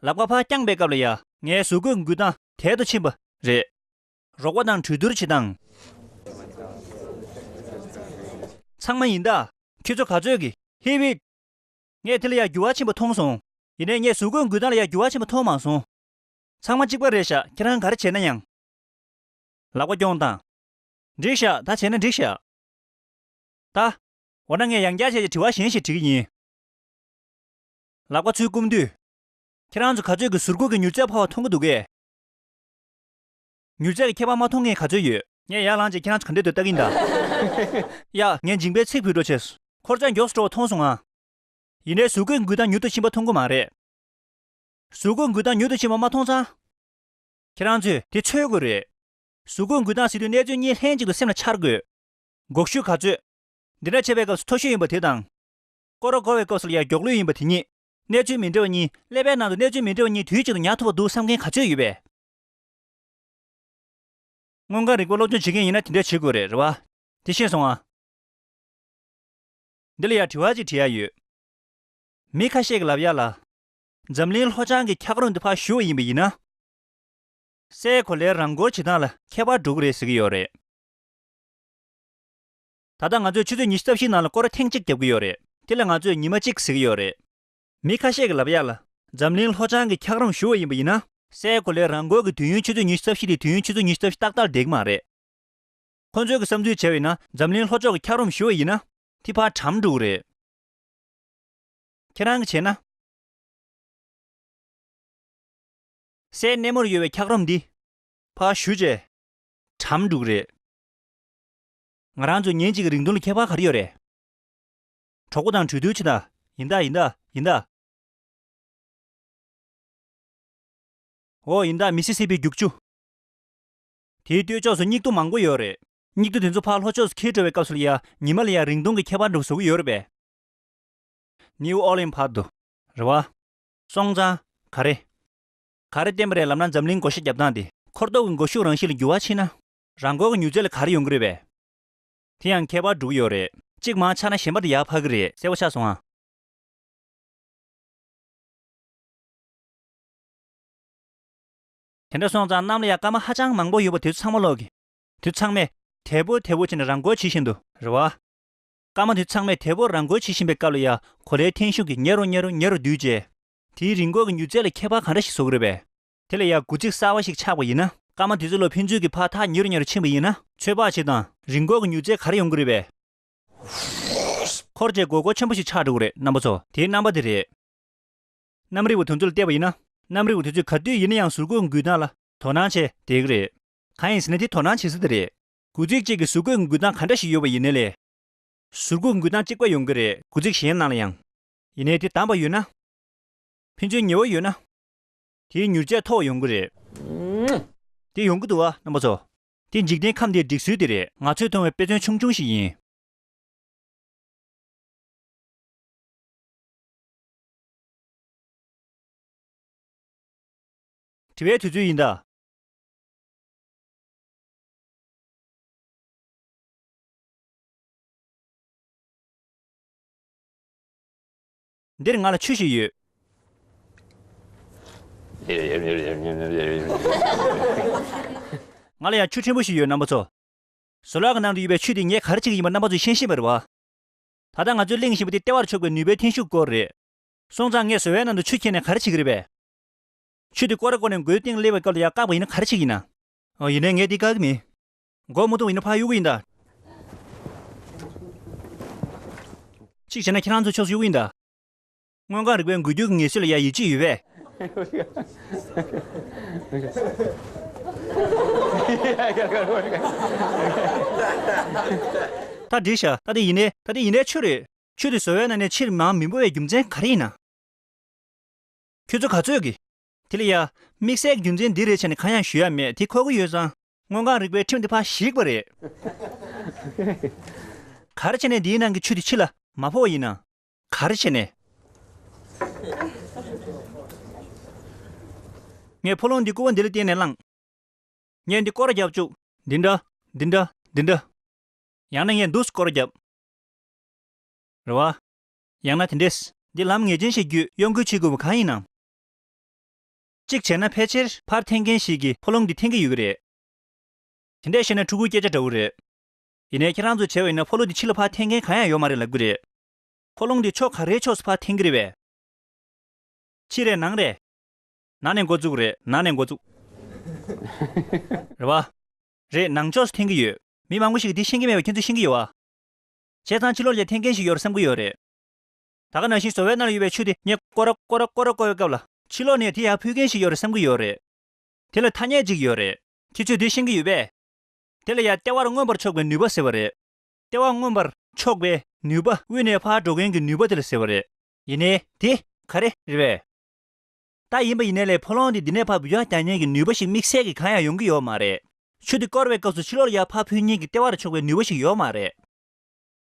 ལག་པ་ཕར་བརྐྱངས་པའི་སྐབས་ལ་ཡ། ངའི་ཟུར་འགུག་གི་འགུལ་སྟངས་དལ་དུ་ཕྱིན་པ་རེད། རོགས་པ་དང་གྲོས་བསྡུར་བྱེད་སྟངས། ཚང་མ་ཡིན་ད། ཁྱེད་ཚོ་ག་ཚོད་ཀྱི། ཧི་བི། ངས་དེ་ལ་ཡ་འགྱུར་བ་ཕྱིན་པ་མཐོང་སོང་། ཡིན་ནའི་ངས་ཟུར་འགུག་འགུལ་སྟངས་ལ་ཡ་འགྱུར་བ་ཕྱིན་པ་མཐོང་མ་སོང་། ཚང་མ་གཅིག་པ་རེད་ཤག་ཁྱེད་རང་ག་རེ་བྱས་ན་ཡང་། ལག་པ་རྐྱོང་དང་། འགྲིག་ཤག་ད་བྱས་ན་འགྲིག་ཤག་ད། འོ་ན་ངས་ཡང་བསྐྱར་བྱས་ཏེ་དྲི་བ་གཞན་ཞིག་དྲི་གི་ཡིན། ལག་པ་ཚུར་བསྐུམ་དུས། ཁྱེད་རང་ཚོ་ག་ཚོད་ཀྱི་ཟུར་འགུག་གི་མྱུར་ཚད་འཕར་བ་མཐོང་གི་འདུག་གས། མྱུར་ཚད་ཀྱི་ཁྱད་པར་མ་མཐོང་མཁན་ག་ཚོད་ཡོད། ངས་ཡར་ལངས་རྗེས་ཁྱེད་རང་ཚོ་ག་འདྲས་འདུག་ལྟ་གི་ཡིན་ད། ཡ། ངས་མཇིང་པའི་ཚིགས་བུད་འགྲོ་བྱས། འཁོར་ཚད་མགྱོགས་སུ་འགྲོ་བ་མཐོང་སོང་ང་། ཡིན་ནའི་ཟུར་འགུག་གི་འགུལ་སྟངས་མྱུར་དུ་ཕྱིན་པ་མཐོང་གི་མ་རེད། ཟུར་འགུག་གི་འགུལ་སྟངས་མྱུར་དུ་ཕྱིན་པ་མ་མཐོང་ཙང་། ཁྱེད་རང་ཚོས་དེ་འཚོལ་དགོས་རེད། ཟུར་འགུག་འགུལ་སྟངས་ཟེར་དུས་གནས་ཚུལ་གཉིས་ལྷན་ཅིག་ཏུ་སེམས་ལ་འཆར་དགོས། འགུག་ཤུགས་ག་ཚོད། འདི་འདྲ་བྱེད་པའི་སྐབས་སུ་མཐོ་ཤོས་ཡིན་པ་དེ་དང་། སྐོར་ར་འཁོར་བའི་སྐབས་སུ་ལ་ཡང་མགྱོགས་ལོས་ཡིན་པ་དེ་གཉིས། གནས་ཚུལ་མི་འདྲ་བ་གཉིས། ཀླད་པའི་ནང་དུ་གནས་ཚུལ་མི་འདྲ་བ་གཉིས་དུས་གཅིག་ཏུ་ཉར་ཐུབ་པ་འདུག་བསམ་མཁན་ག་ཚོད་ཡོད་པས། མངོན་དགའ་རིག་པ་སློབ་སྦྱོང་བྱེད་མཁན་ཡིན་ན་དེ་འདྲ་བྱེད་དགོས་རེད། རེད་བ། དེ་ཤེས་སོང་ཨ། འདི་ལ་ཡང་དྲི་བ་ཅིག་དྲི་ཡ་ཡོད། མི་ཁ་ཤས་ཀྱིས་ལབ་ཡ་ལ། འཛམ་གླིང་ལྷོ་བྱང་གི་འཁྱགས་རོམ་འདི་ཕར་ཞུ་བ་ཡིན་པ་ཡིན་ན། སའི་གོ་ལའི་རང་འཁོར་བྱེད་སྟངས་ལ་ཁྱད་པར་འགྲོ་གི་རེད་ཟེར་གྱི་ཡོད་རེད། ད་ལྟ་ང་ཚོས་ཆུ་ཚོད་ཉི་ཤུ་རྩ་བཞིའི་ནང་ལ་སྐོར་ར་ཐེངས་གཅིག་རྒྱབ་ཀྱི་ཡོད་རེད། དེ་ལ་ང་ཚོས་ཉི་མ་གཅིག་ཟེར་གྱི་ཡོད་རེད། མི་ཁ་ཤས་ཀྱིས་ལབ་ཡ་ལ། འཛམ་གླིང་ལྷོ་བྱང་གི་འཁྱགས་རོམ་ཞུ་བ་ཡིན་པ་ཡིན་ན། སའི་གོ་ལའི་རང་འཁོར་གྱི་དུས་ཡུན་ཆུ་ཚོད་ཉི་ཤུ་རྩ་བཞི་དེ་དུས་ཡུན་ཆུ་ཚོད་ཉི་ཤུ་རྩ་བཞི་ཏག་ཏག་བསྡད་ཀྱི་མ་རེད། ཁོ་ཚོའི་གི་བསམ་ཚུལ་བྱས་པ་ཡིན་ན་འཛམ་གླིང་ལྷོ་ཕྱོགས་ཀྱི་འཁྱགས་རོམ་ཞུ་བ་ཡིན་ན། དེ་ཕར་གྲམ་འགྲོ་གི་རེད། ཁྱེད་རང་གིས་བྱས་ན། སའི་སྣེ་མོར་ཡོད་པའི་འཁྱགས་རོམ་འདི། ཕར་ཞུ་བྱས། གྲམ་འགྲོ་གི་རེད། ང་རང་ཚོ་ཉིན་གཅིག་གི་རིང་ཐུང་ལ་ཁྱད་པར་ག་རེ་ཡོད་རེད། གྲོགས་པོ་དང་གྲོས་བསྡུར་བྱེད་ད། ཡིན་ད་ཡིན་ད་ཡིན་ད། འོ་ཡིན་ད། མི་སི་སི་པི་རྒྱུག་ཆུ། དེའི་སྟོད་ཕྱོགས་སུ་སྙིགས་དུམ་མང་པོ་ཡོད་རེད། སྙིགས་དུམ་དེ་ཚོ་ཕར་ལྷོ་ཕྱོགས་སུ་འཁྱེར་འགྲོ་བའི་སྐབས་སུ་ལ་ཡ་ཉི་མ་ལ་ཡ་རིང་ཐུང་གི་ཁྱད་པར་འགྲོ་བཟོ་གི་ཡོད་རེད་པས། ནིའུ་ཨོ་ལིན་བར་དུ། རེད་བ། སོང་ཙང་། ག་རེ། ག་རེ་བསྟན་པ་རེད་ལབ་ན་འཛམ་གླིང་བགོ་བཤའ་རྒྱབ་སྟངས་དེ་འཁོར་སྟོབས་ཀྱི་འགུལ་ཤུགས་རང་བཞིན་ལ་འགྱུར་བ་ཕྱིན་ན། རང་འཁོར་གྱི་མྱུར་ཚད་ལ་ག་རེ་ཡོང་གི་རེད་པས། དེ་ཡང་ཁྱད་པར་འགྲོ་གི་ཡོད་རེད། གཅིག་མར་ཆག་ན་གཞན་པ་དེ་ཡར་འཕར་གི་རེད། གསལ་པོ་ཆགས་སོང་ཨ། དེ་འདྲ་སོང་ཙང་གནམ་ལ་ཡ་སྐར་མ་ཧ་ཅང་མང་པོ་ཡོད་པ་དེ་ཚོ་ཚང་མ་ཀློག་གི། དེ་ཚང་མས་དལ་པོ་དལ་པོ་བྱས་ནས་རང་འཁོར་བྱེད་བཞིན་འདུག་རེད་བ། སྐར་མ་དེ་ཚང་མས་དལ་པོ་རང་འཁོར་བྱེད་བཞིན་པའི་སྐབས་ལ་ཡ་གོ་ལའི་འཐེན་ཤུགས་ཀྱིས་ཉེ་རུ་ཉེ་རུ་ཉེ་རུ་བསྡུས་རྗེས། དེའི་རི་མགོ་གི་མྱུར་ཚད་ལ་ཁྱད་པར་ག་འདྲ་ཞིག་བཟོ་གི་རེད་པས། དེ་ལ་ཡ་དགུ་ཚིགས་གསར་པ་ཞིག་ཆགས་པ་ཡིན་ན། སྐར་མ་དེ་ཚོ་ལ་ཕན་ཚུན་གྱི་བར་ཐག་ཉེ་རུ་ཉེ་རུ་ཕྱིན་པ་ཡིན་ན། ཚོད་དཔག་བྱེད་དང་། རི་མགོ་གི་མྱུར་ཚད་ག་རེ་ཡོང་གི་རེད་པས། འཁོར་བྱས་སྒོར་སྒོར་ཆེན་པོ་ཞིག་ཆགས་འགྲོ་གི་རེད། རྣམ་པ་ཚོ། དེའི་རྣམ་པ་དེ་རེད། གནམ་རིག་པ་དེ་ཚོ་ལ་བལྟས་པ་ཡིན་ན། གནམ་རིག་པ་དེ་ཚོས་ག་དུས་ཡིན་ན་ཡང་ཟུར་འགོད་འགུལ་སྟངས་ལ་དོ་སྣང་བྱས་བསྡད་ཀྱི་རེད། གང་ཡིན་ཟེར་ན་དེ་དོ་སྣང་བྱེད་ས་དེ་རེད། དགུ་ཚིགས་གཅིག་གི་ཟུར་འགོད་འགུལ་སྟངས་ག་འདྲ་ཞིག་ཡོད་པ་ཡིན་ནའི་ལས། ཟུར་འགོད་འགུལ་སྟངས་གཅིག་པ་ཡོང་གི་རེད། དགུ་ཚིགས་གཞན་ནང་ལ་ཡང་། ཡིན་ནའི་དེ་དམ་པ་ཡོད་ན། ཕན་ཚུན་ཉེ་བོ་ཡོད་ན། དེའི་མྱུར་ཚད་མཐོ་བ་ཡོང་གི་རེད། དེ་ཡོང་གི་འདུག་བ། རྣམ་པ་ཚོ། དེ་འཇིག་རྟེན་ཁམས་འདིའི་སྒྲིག་སྲོལ་དེ་རེད། ང་ཚོས་མཐོང་བའི་དཔེ་མཚོན་ཆུང་ཆུང་ཞིག་ཡིན། དྲི་བའི་དུས་ཚོད་ཡིན་ད། འདིར་ང་ལ་ཆུ་ཞིག་ཡོད། ང་ལ་ཡང་ཆུ་ཕྲན་བུ་ཞིག་ཡོད། རྣམ་པ་ཚོ། ཟོ་ལག་གི་ནང་དུ་ཡོད་པའི་ཆུ་དེ་ངས་ག་རེ་བྱེད་ཀྱི་ཡིན་པ་རྣམ་པ་ཚོས་ཤེས་ཤེས་པ་རེད་བ། ད་ལྟ་ང་ཚོས་གླེང་བཞིན་པ་དེ་ལྟེ་བར་ཕྱོགས་པའི་ནུས་པའི་འཐེན་ཤུགས་སྐོར་རེད། སོང་ཙང་ངས་ཟོ་བའི་ནང་དུ་ཆུ་འཁྱེར་ནས་ག་རེ་བྱེད་ཀྱི་རེད་པས། ཆུ་དེ་སྐོར་ར་སྐོར་ནས་མགོའི་སྟེང་སླེབས་པའི་སྐབས་ལ་ཡར་བཀག་པ་ཡིན་ན་ག་རེ་བྱེད་ཀྱི་ཡིན་ན། ཨོ། ཡིན་ནའི་ངས་འདི་བཀག་གི་མིན། མགོ་མ་ཐུག་པ་ཡིན་ན་ཕར་གཡུག་གི་ཡིན་ད། གཅིག་བྱས་ན་ཁྱེད་རང་ཚོ་ཕྱོགས་སུ་གཡུག་གི་ཡིན་ད། མངོན་རྐང་རིག་པའི་འགུལ་སྐྱོད་ཀྱི་ངེས་སྲོལ་ལ་ཡ་ཡིད་ཆེས་ཡོད་པས། ད་འགྲིག་ཤག་ད་དེ་ཡིན་ནའི། ད་དེ་ཡིན་ནའི་ཆུ་རེད། ཆུ་དེ་ཟོ་བའི་ནང་ནས་ཕྱིར་མར་མི་འབབ་པའི་རྒྱུ་མཚན་ག་རེ་ཡིན་ན། ཁྱོད་ཚོ་ག་ཚོད་ཀྱིས། དེ་ལ་ཡ། དམིགས་བསལ་གྱི་རྒྱུ་མཚན་འདི་རེད་བྱས་ནས་གང་ཡང་ཞུ་ཡ་མེད། དེ་གོ་གི་ཡོད་ཙང་། མངོན་རྐང་རིག་པའི་ཁྲིམས་དེ་ཕར་ཞིག་པ་རེད། ག་རེ་བྱས་ནས་འདིའི་ནང་གི་ཆུ་དེ་ཕྱི་ལ་མ་ཕོ་བ་ཡིན་ན། ག་རེ་བྱས་ནས། ངས་ཕོ་ལོང་འདི་སྐུད་པ་འདི་ལ་བརྟེན་ནས་བླངས། ངས་འདི་སྐོར་ར་རྒྱབ་བཅུག་འདི་འདྲ། འདི་འདྲ། འདི་འདྲ། ཡང་ན་ངས་འདུག་སྐོར་ར་རྒྱབ། རེད་བ། ཡང་ན་དེ་འདྲས། འདི་ལམ་ངེས་ཅན་ཞིག་བརྒྱུད་གཡོ་འགུལ་བྱེད་དགོས་པ་གང་ཡིན་ནམ། གཅིག་བྱས་ན་ཕལ་ཆེར་ཕར་འཐེན་མཁན་ཞིག་གིས་ཕོ་ལོང་འདི་འཐེན་གྱི་ཡོད་ཀྱི་རེད། དེ་འདྲས་བཤད་ན་ཕྲུ་གུའི་སྐད་ཆ་འདྲ་བོ་རེད། ཡིན་ནའི་ཁྱེད་རང་ཚོས་བྱས་པ་ཡིན་ན་ཕོ་ལོང་འདི་ཕྱི་ལ་ཕར་འཐེན་མཁན་གང་ཡང་ཡོད་མ་རེད་ལབ་ཀྱི་རེད། ཕོ་ལོང་འདི་ཕྱོགས་ག་རེའི་ཕྱོགས་སུ་ཕར་འཐེན་གྱི་རེད་པས། ཕྱི་རེད་ནང་རེད། ནང་ནས་འགོ་བཙུགས་རེད། ནང་ནས་འགོ་བཙུགས། རེད་བ། རེད། ནང་ཕྱོགས་སུ་འཐེན་གྱི་ཡོད། མི་མང་པོ་ཞིག་གིས་འདི་ཤེས་ཀྱི་མེད་པ་ཁྱེད་ཚོས་ཤེས་ཀྱི་ཡོད་བ། བྱས་ཙང་ཕྱི་ལོགས་ལ་འཐེན་མཁན་ཞིག་ཡོད་རེད་བསམ་གྱི་ཡོད་རེད། ད་ག་ནང་བཞིན་ཟོ་བའི་ནང་ལ་ཡོད་པའི་ཆུ་དེ་ངས་སྐོར་ར་སྐོར་ར་སྐོར་ར་བསྐོར་བའི་སྐབས་ལ། ཕྱི་ལོགས་ནས་དེ་ཡར་ཕུད་མཁན་ཞིག་ཡོད་རེད་བསམ་གྱི་ཡོད་རེད། དེ་ལ་ཐ་སྙད་ཅིག་ཡོད་རེད། ཁྱེད་ཚོས་དེ་ཤེས་ཀྱི་ཡོད་པས། དེ་ལ་ཡང་ལྟེ་བར་མངོན་པར་ཕྱོགས་པའི་ནུས་པ་ཟེར་བ་རེད། ལྟེ་བ་མངོན་པར་ཕྱོགས་པའི་ནུས་པ། དབུས་ནས་ཕར་འགྲོ་མཁན་གྱི་ནུས་པ་དེ་ལ་ཟེར་བ་རེད། ཡིན་ནའི་དེ་ག་རེ་རེད་པས། ད་ཡིན་པ་ཡིན་ནའི་ལས་ཕོ་ལོང་དེ་འདི་ནས་ཕར་འབུད་རྒྱག་རྒྱག་མཁན་གྱི་ནུས་པ་ཞིག་དམིགས་བསལ་གྱི་གང་ཡང་ཡོང་གི་ཡོད་མ་རེད། ཆུ་དེ་བསྐོར་བའི་སྐབས་སུ་ཕྱི་ལོགས་ལ་ཡར་ཕར་ཕུད་མཁན་གྱི་ལྟེ་བར་ཕྱོགས་པའི་ནུས་པ་ཞིག་ཡོད་མ་རེད།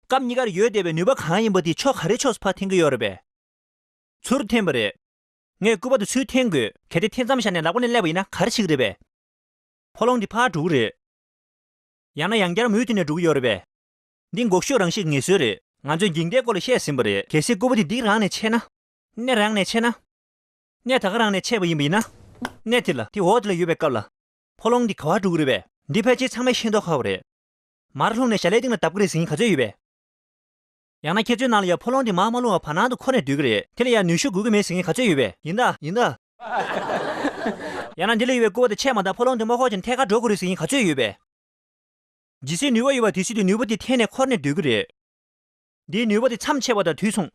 སྐབས་གཉིས་ཀར་ཡོད་བསྡད་པའི་ནུས་པ་གང་ཡིན་པ་དེ་ཕྱོགས་ག་རེའི་ཕྱོགས་སུ་ཕར་འཐེན་གྱི་ཡོད་རེད་པས། ཚུར་འཐེན་པ་རེད། ངས་སྐུད་པ་དེ་ཚུར་འཐེན་དགོས། གལ་ཏེ་འཐེན་མཚམས་བཞག་ནས་ལག་པ་ནས་སླེབས་པ་ཡིན་ན་ག་རེ་བྱེད་ཀྱི་རེད་པས། ཕོ་ལོང་འདི་ཕར་འགྲོ་གི་རེད། ཡང་ན་ཡང་བསྐྱར་མུ་མཐུད་ནས་འགྲོ་གི་ཡོད་རེད་པས། འདི་འགོག་ཤུགས་རང་བཞིན་གྱི་ངེས་སྲོལ་རེད། ང་ཚོས་འགྱིང་མདའི་སྐོར་ལ་བཤད་ཟིན་པ་རེད། གལ་སྲིད་སྐུད་པ་འདི་འདི་རང་ནས་ཆད་ན། སྣེ་རང་ནས་ཆད་ན། སྣེ་ད་ག་རང་ནས་ཆད་པ་ཡིན་པ་ཡིན་ན། སྣེ་དེ་ལ་དེ་འོག་དེ་ལ་ཡོད་པའི་སྐབས་ལ། ཕོ་ལོང་འདི་ག་པར་འགྲོ་གི་རེད་པས། འདི་ཕལ་ཆེར་ཚང་མས་ཤེས་མདོག་ཁ་པོ་རེད། མར་ལྷུང་ནས་ཞལ་ལའི་སྟེང་ལ་བརྡབ་ཀྱི་རེད་ཟེར་མཁན་ག་ཚོད་ཡོད་པས། ཡང་ན་ཁྱེད་ཚོའི་ནང་ལ་ཡང་ཕོ་ལོང་འདི་མར་མ་ལྷུང་བར་བར་སྣང་དུ་འཁོར་ནས་སྡོད་ཀྱི་རེད། དེ་ལ་ཡང་ནུས་ཤུགས་དགོས་ཀྱི་མེད་ཟེར་མཁན་ག་ཚོད་ཡོད་པས། ཡིན་ད། ཡིན་ད། ཡང་ན་འདི་ལ་ཡོད་པའི་སྐུད་པ་དེ་ཆད་མ་ཐག་ཕོ་ལོང་དེ་མ་འཁོར་ཅིང་ཐད་ཀར་འགྲོ་དགོས་རེད་ཟེར་མཁན་ག་ཚོད་ཡོད་པས། ཇི་སྲིད་ནུས་པ་ཡོད་པ་དེ་སྲིད་དུ་ནུས་པ་དེ་འཐེན་ནས་འཁོར་ནས་སྡོད་ཀྱི་རེད། འདིའི་ནུས་པ་དེ་མཚམས་ཆད་པ་དང་དུས་མཚུངས།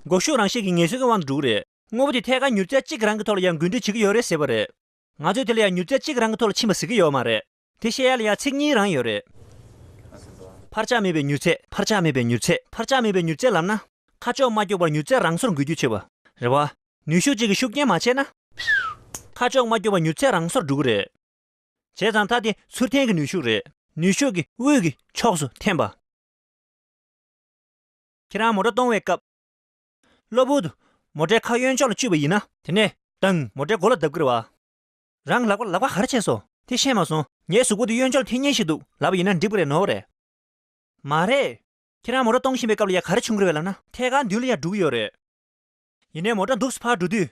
འགོག་ཤུགས་རང་བཞིན་གྱི་ངེས་སྲོལ་གྱི་དབང་དུ་འགྲོ་གི་རེད། དངོས་པོ་དེ་ཐད་ཀར་མྱུར་ཚད་གཅིག་རང་གི་ཐོག་ལ་ཡང་འགུལ་འགྲོས་བྱེད་ཀྱི་ཡོད་རེད་ཟེར་བ་རེད། ང་ཚོས་དེ་ལ་ཡང་མྱུར་ཚད་གཅིག་རང་གི་ཐོག་ལ་ཕྱིན་པ་ཟེར་གྱི་ཡོད་མ་རེད། དེ་བཤད་ཡ་ལ་ཡང་ཚིག་གཉིས་རང་ཡོད་རེད། འཕར་ཆག་མེད་པའི་མྱུར་ཚད། འཕར་ཆག་མེད་པའི་མྱུར་ཚད། འཕར་ཆག་མེད་པའི་མྱུར་ཚད་ལབ་ན། ཁ་ཕྱོགས་མ་སྐྱོགས་པར་མྱུར་ཚད་རང་སོར་འགུལ་སྐྱོད་བྱེད་པ། རེད་བ། ནུས་ཤུགས་གཅིག་གིས་ཤུགས་རྐྱེན་མ་བྱས་ན། ཁ་ཕྱོགས་མ་སྐྱོགས་པར་མྱུར་ཚད་རང་སོར་འགྲོ་གི་རེད། བྱས་ཙང་ད་དེ་ཚུར་འཐེན་གྱི་ནུས་ཤུགས་རེད། ནུས་ཤུགས་ཀྱིས་དབུས་ཀྱི་ཕྱོགས་སུ་འཐེན་པ། ཁྱེད་རང་མོ་ཊ་གཏོང་བའི་སྐབས། གློ་བུར་དུ་མོ་ཊའི་ཁ་གཡོན་ཕྱོགས་ལ་གཅུས་པ་ཡིན་ན། དེ་ནས་དང་མོ་ཊའི་མགོ་ལ་བརྡབ་ཀྱི་རེད་བ། རང་ལག་པ་ལག་པ་ག་རེ་བྱས་སོང་། དེ་ཤེས་མ་སོང་། ངའི་གཟུགས་པོ་དེ་གཡོན་ཕྱོགས་ལ་འཐེན་མཁན་ཞིག་འདུག་ལབ་པ་ཡིན་ན་འགྲིག་པ་རེད། ནོར་བ་རེད། མ་རེད། ཁྱེད་རང་མོ་ཊ་གཏོང་བཞིན་པའི་སྐབས་ལ་ཡ་ག་རེ་བྱུང་གི་རེད་པས་ལབ་ན། ཐད་ཀར་མདུན་ལ་ཡ་འགྲོ་གི་ཡོད་རེད། ཡིན་ནའི་མོ་ཊ་འདུག་སེ་ཕར་འགྲོ་དུས།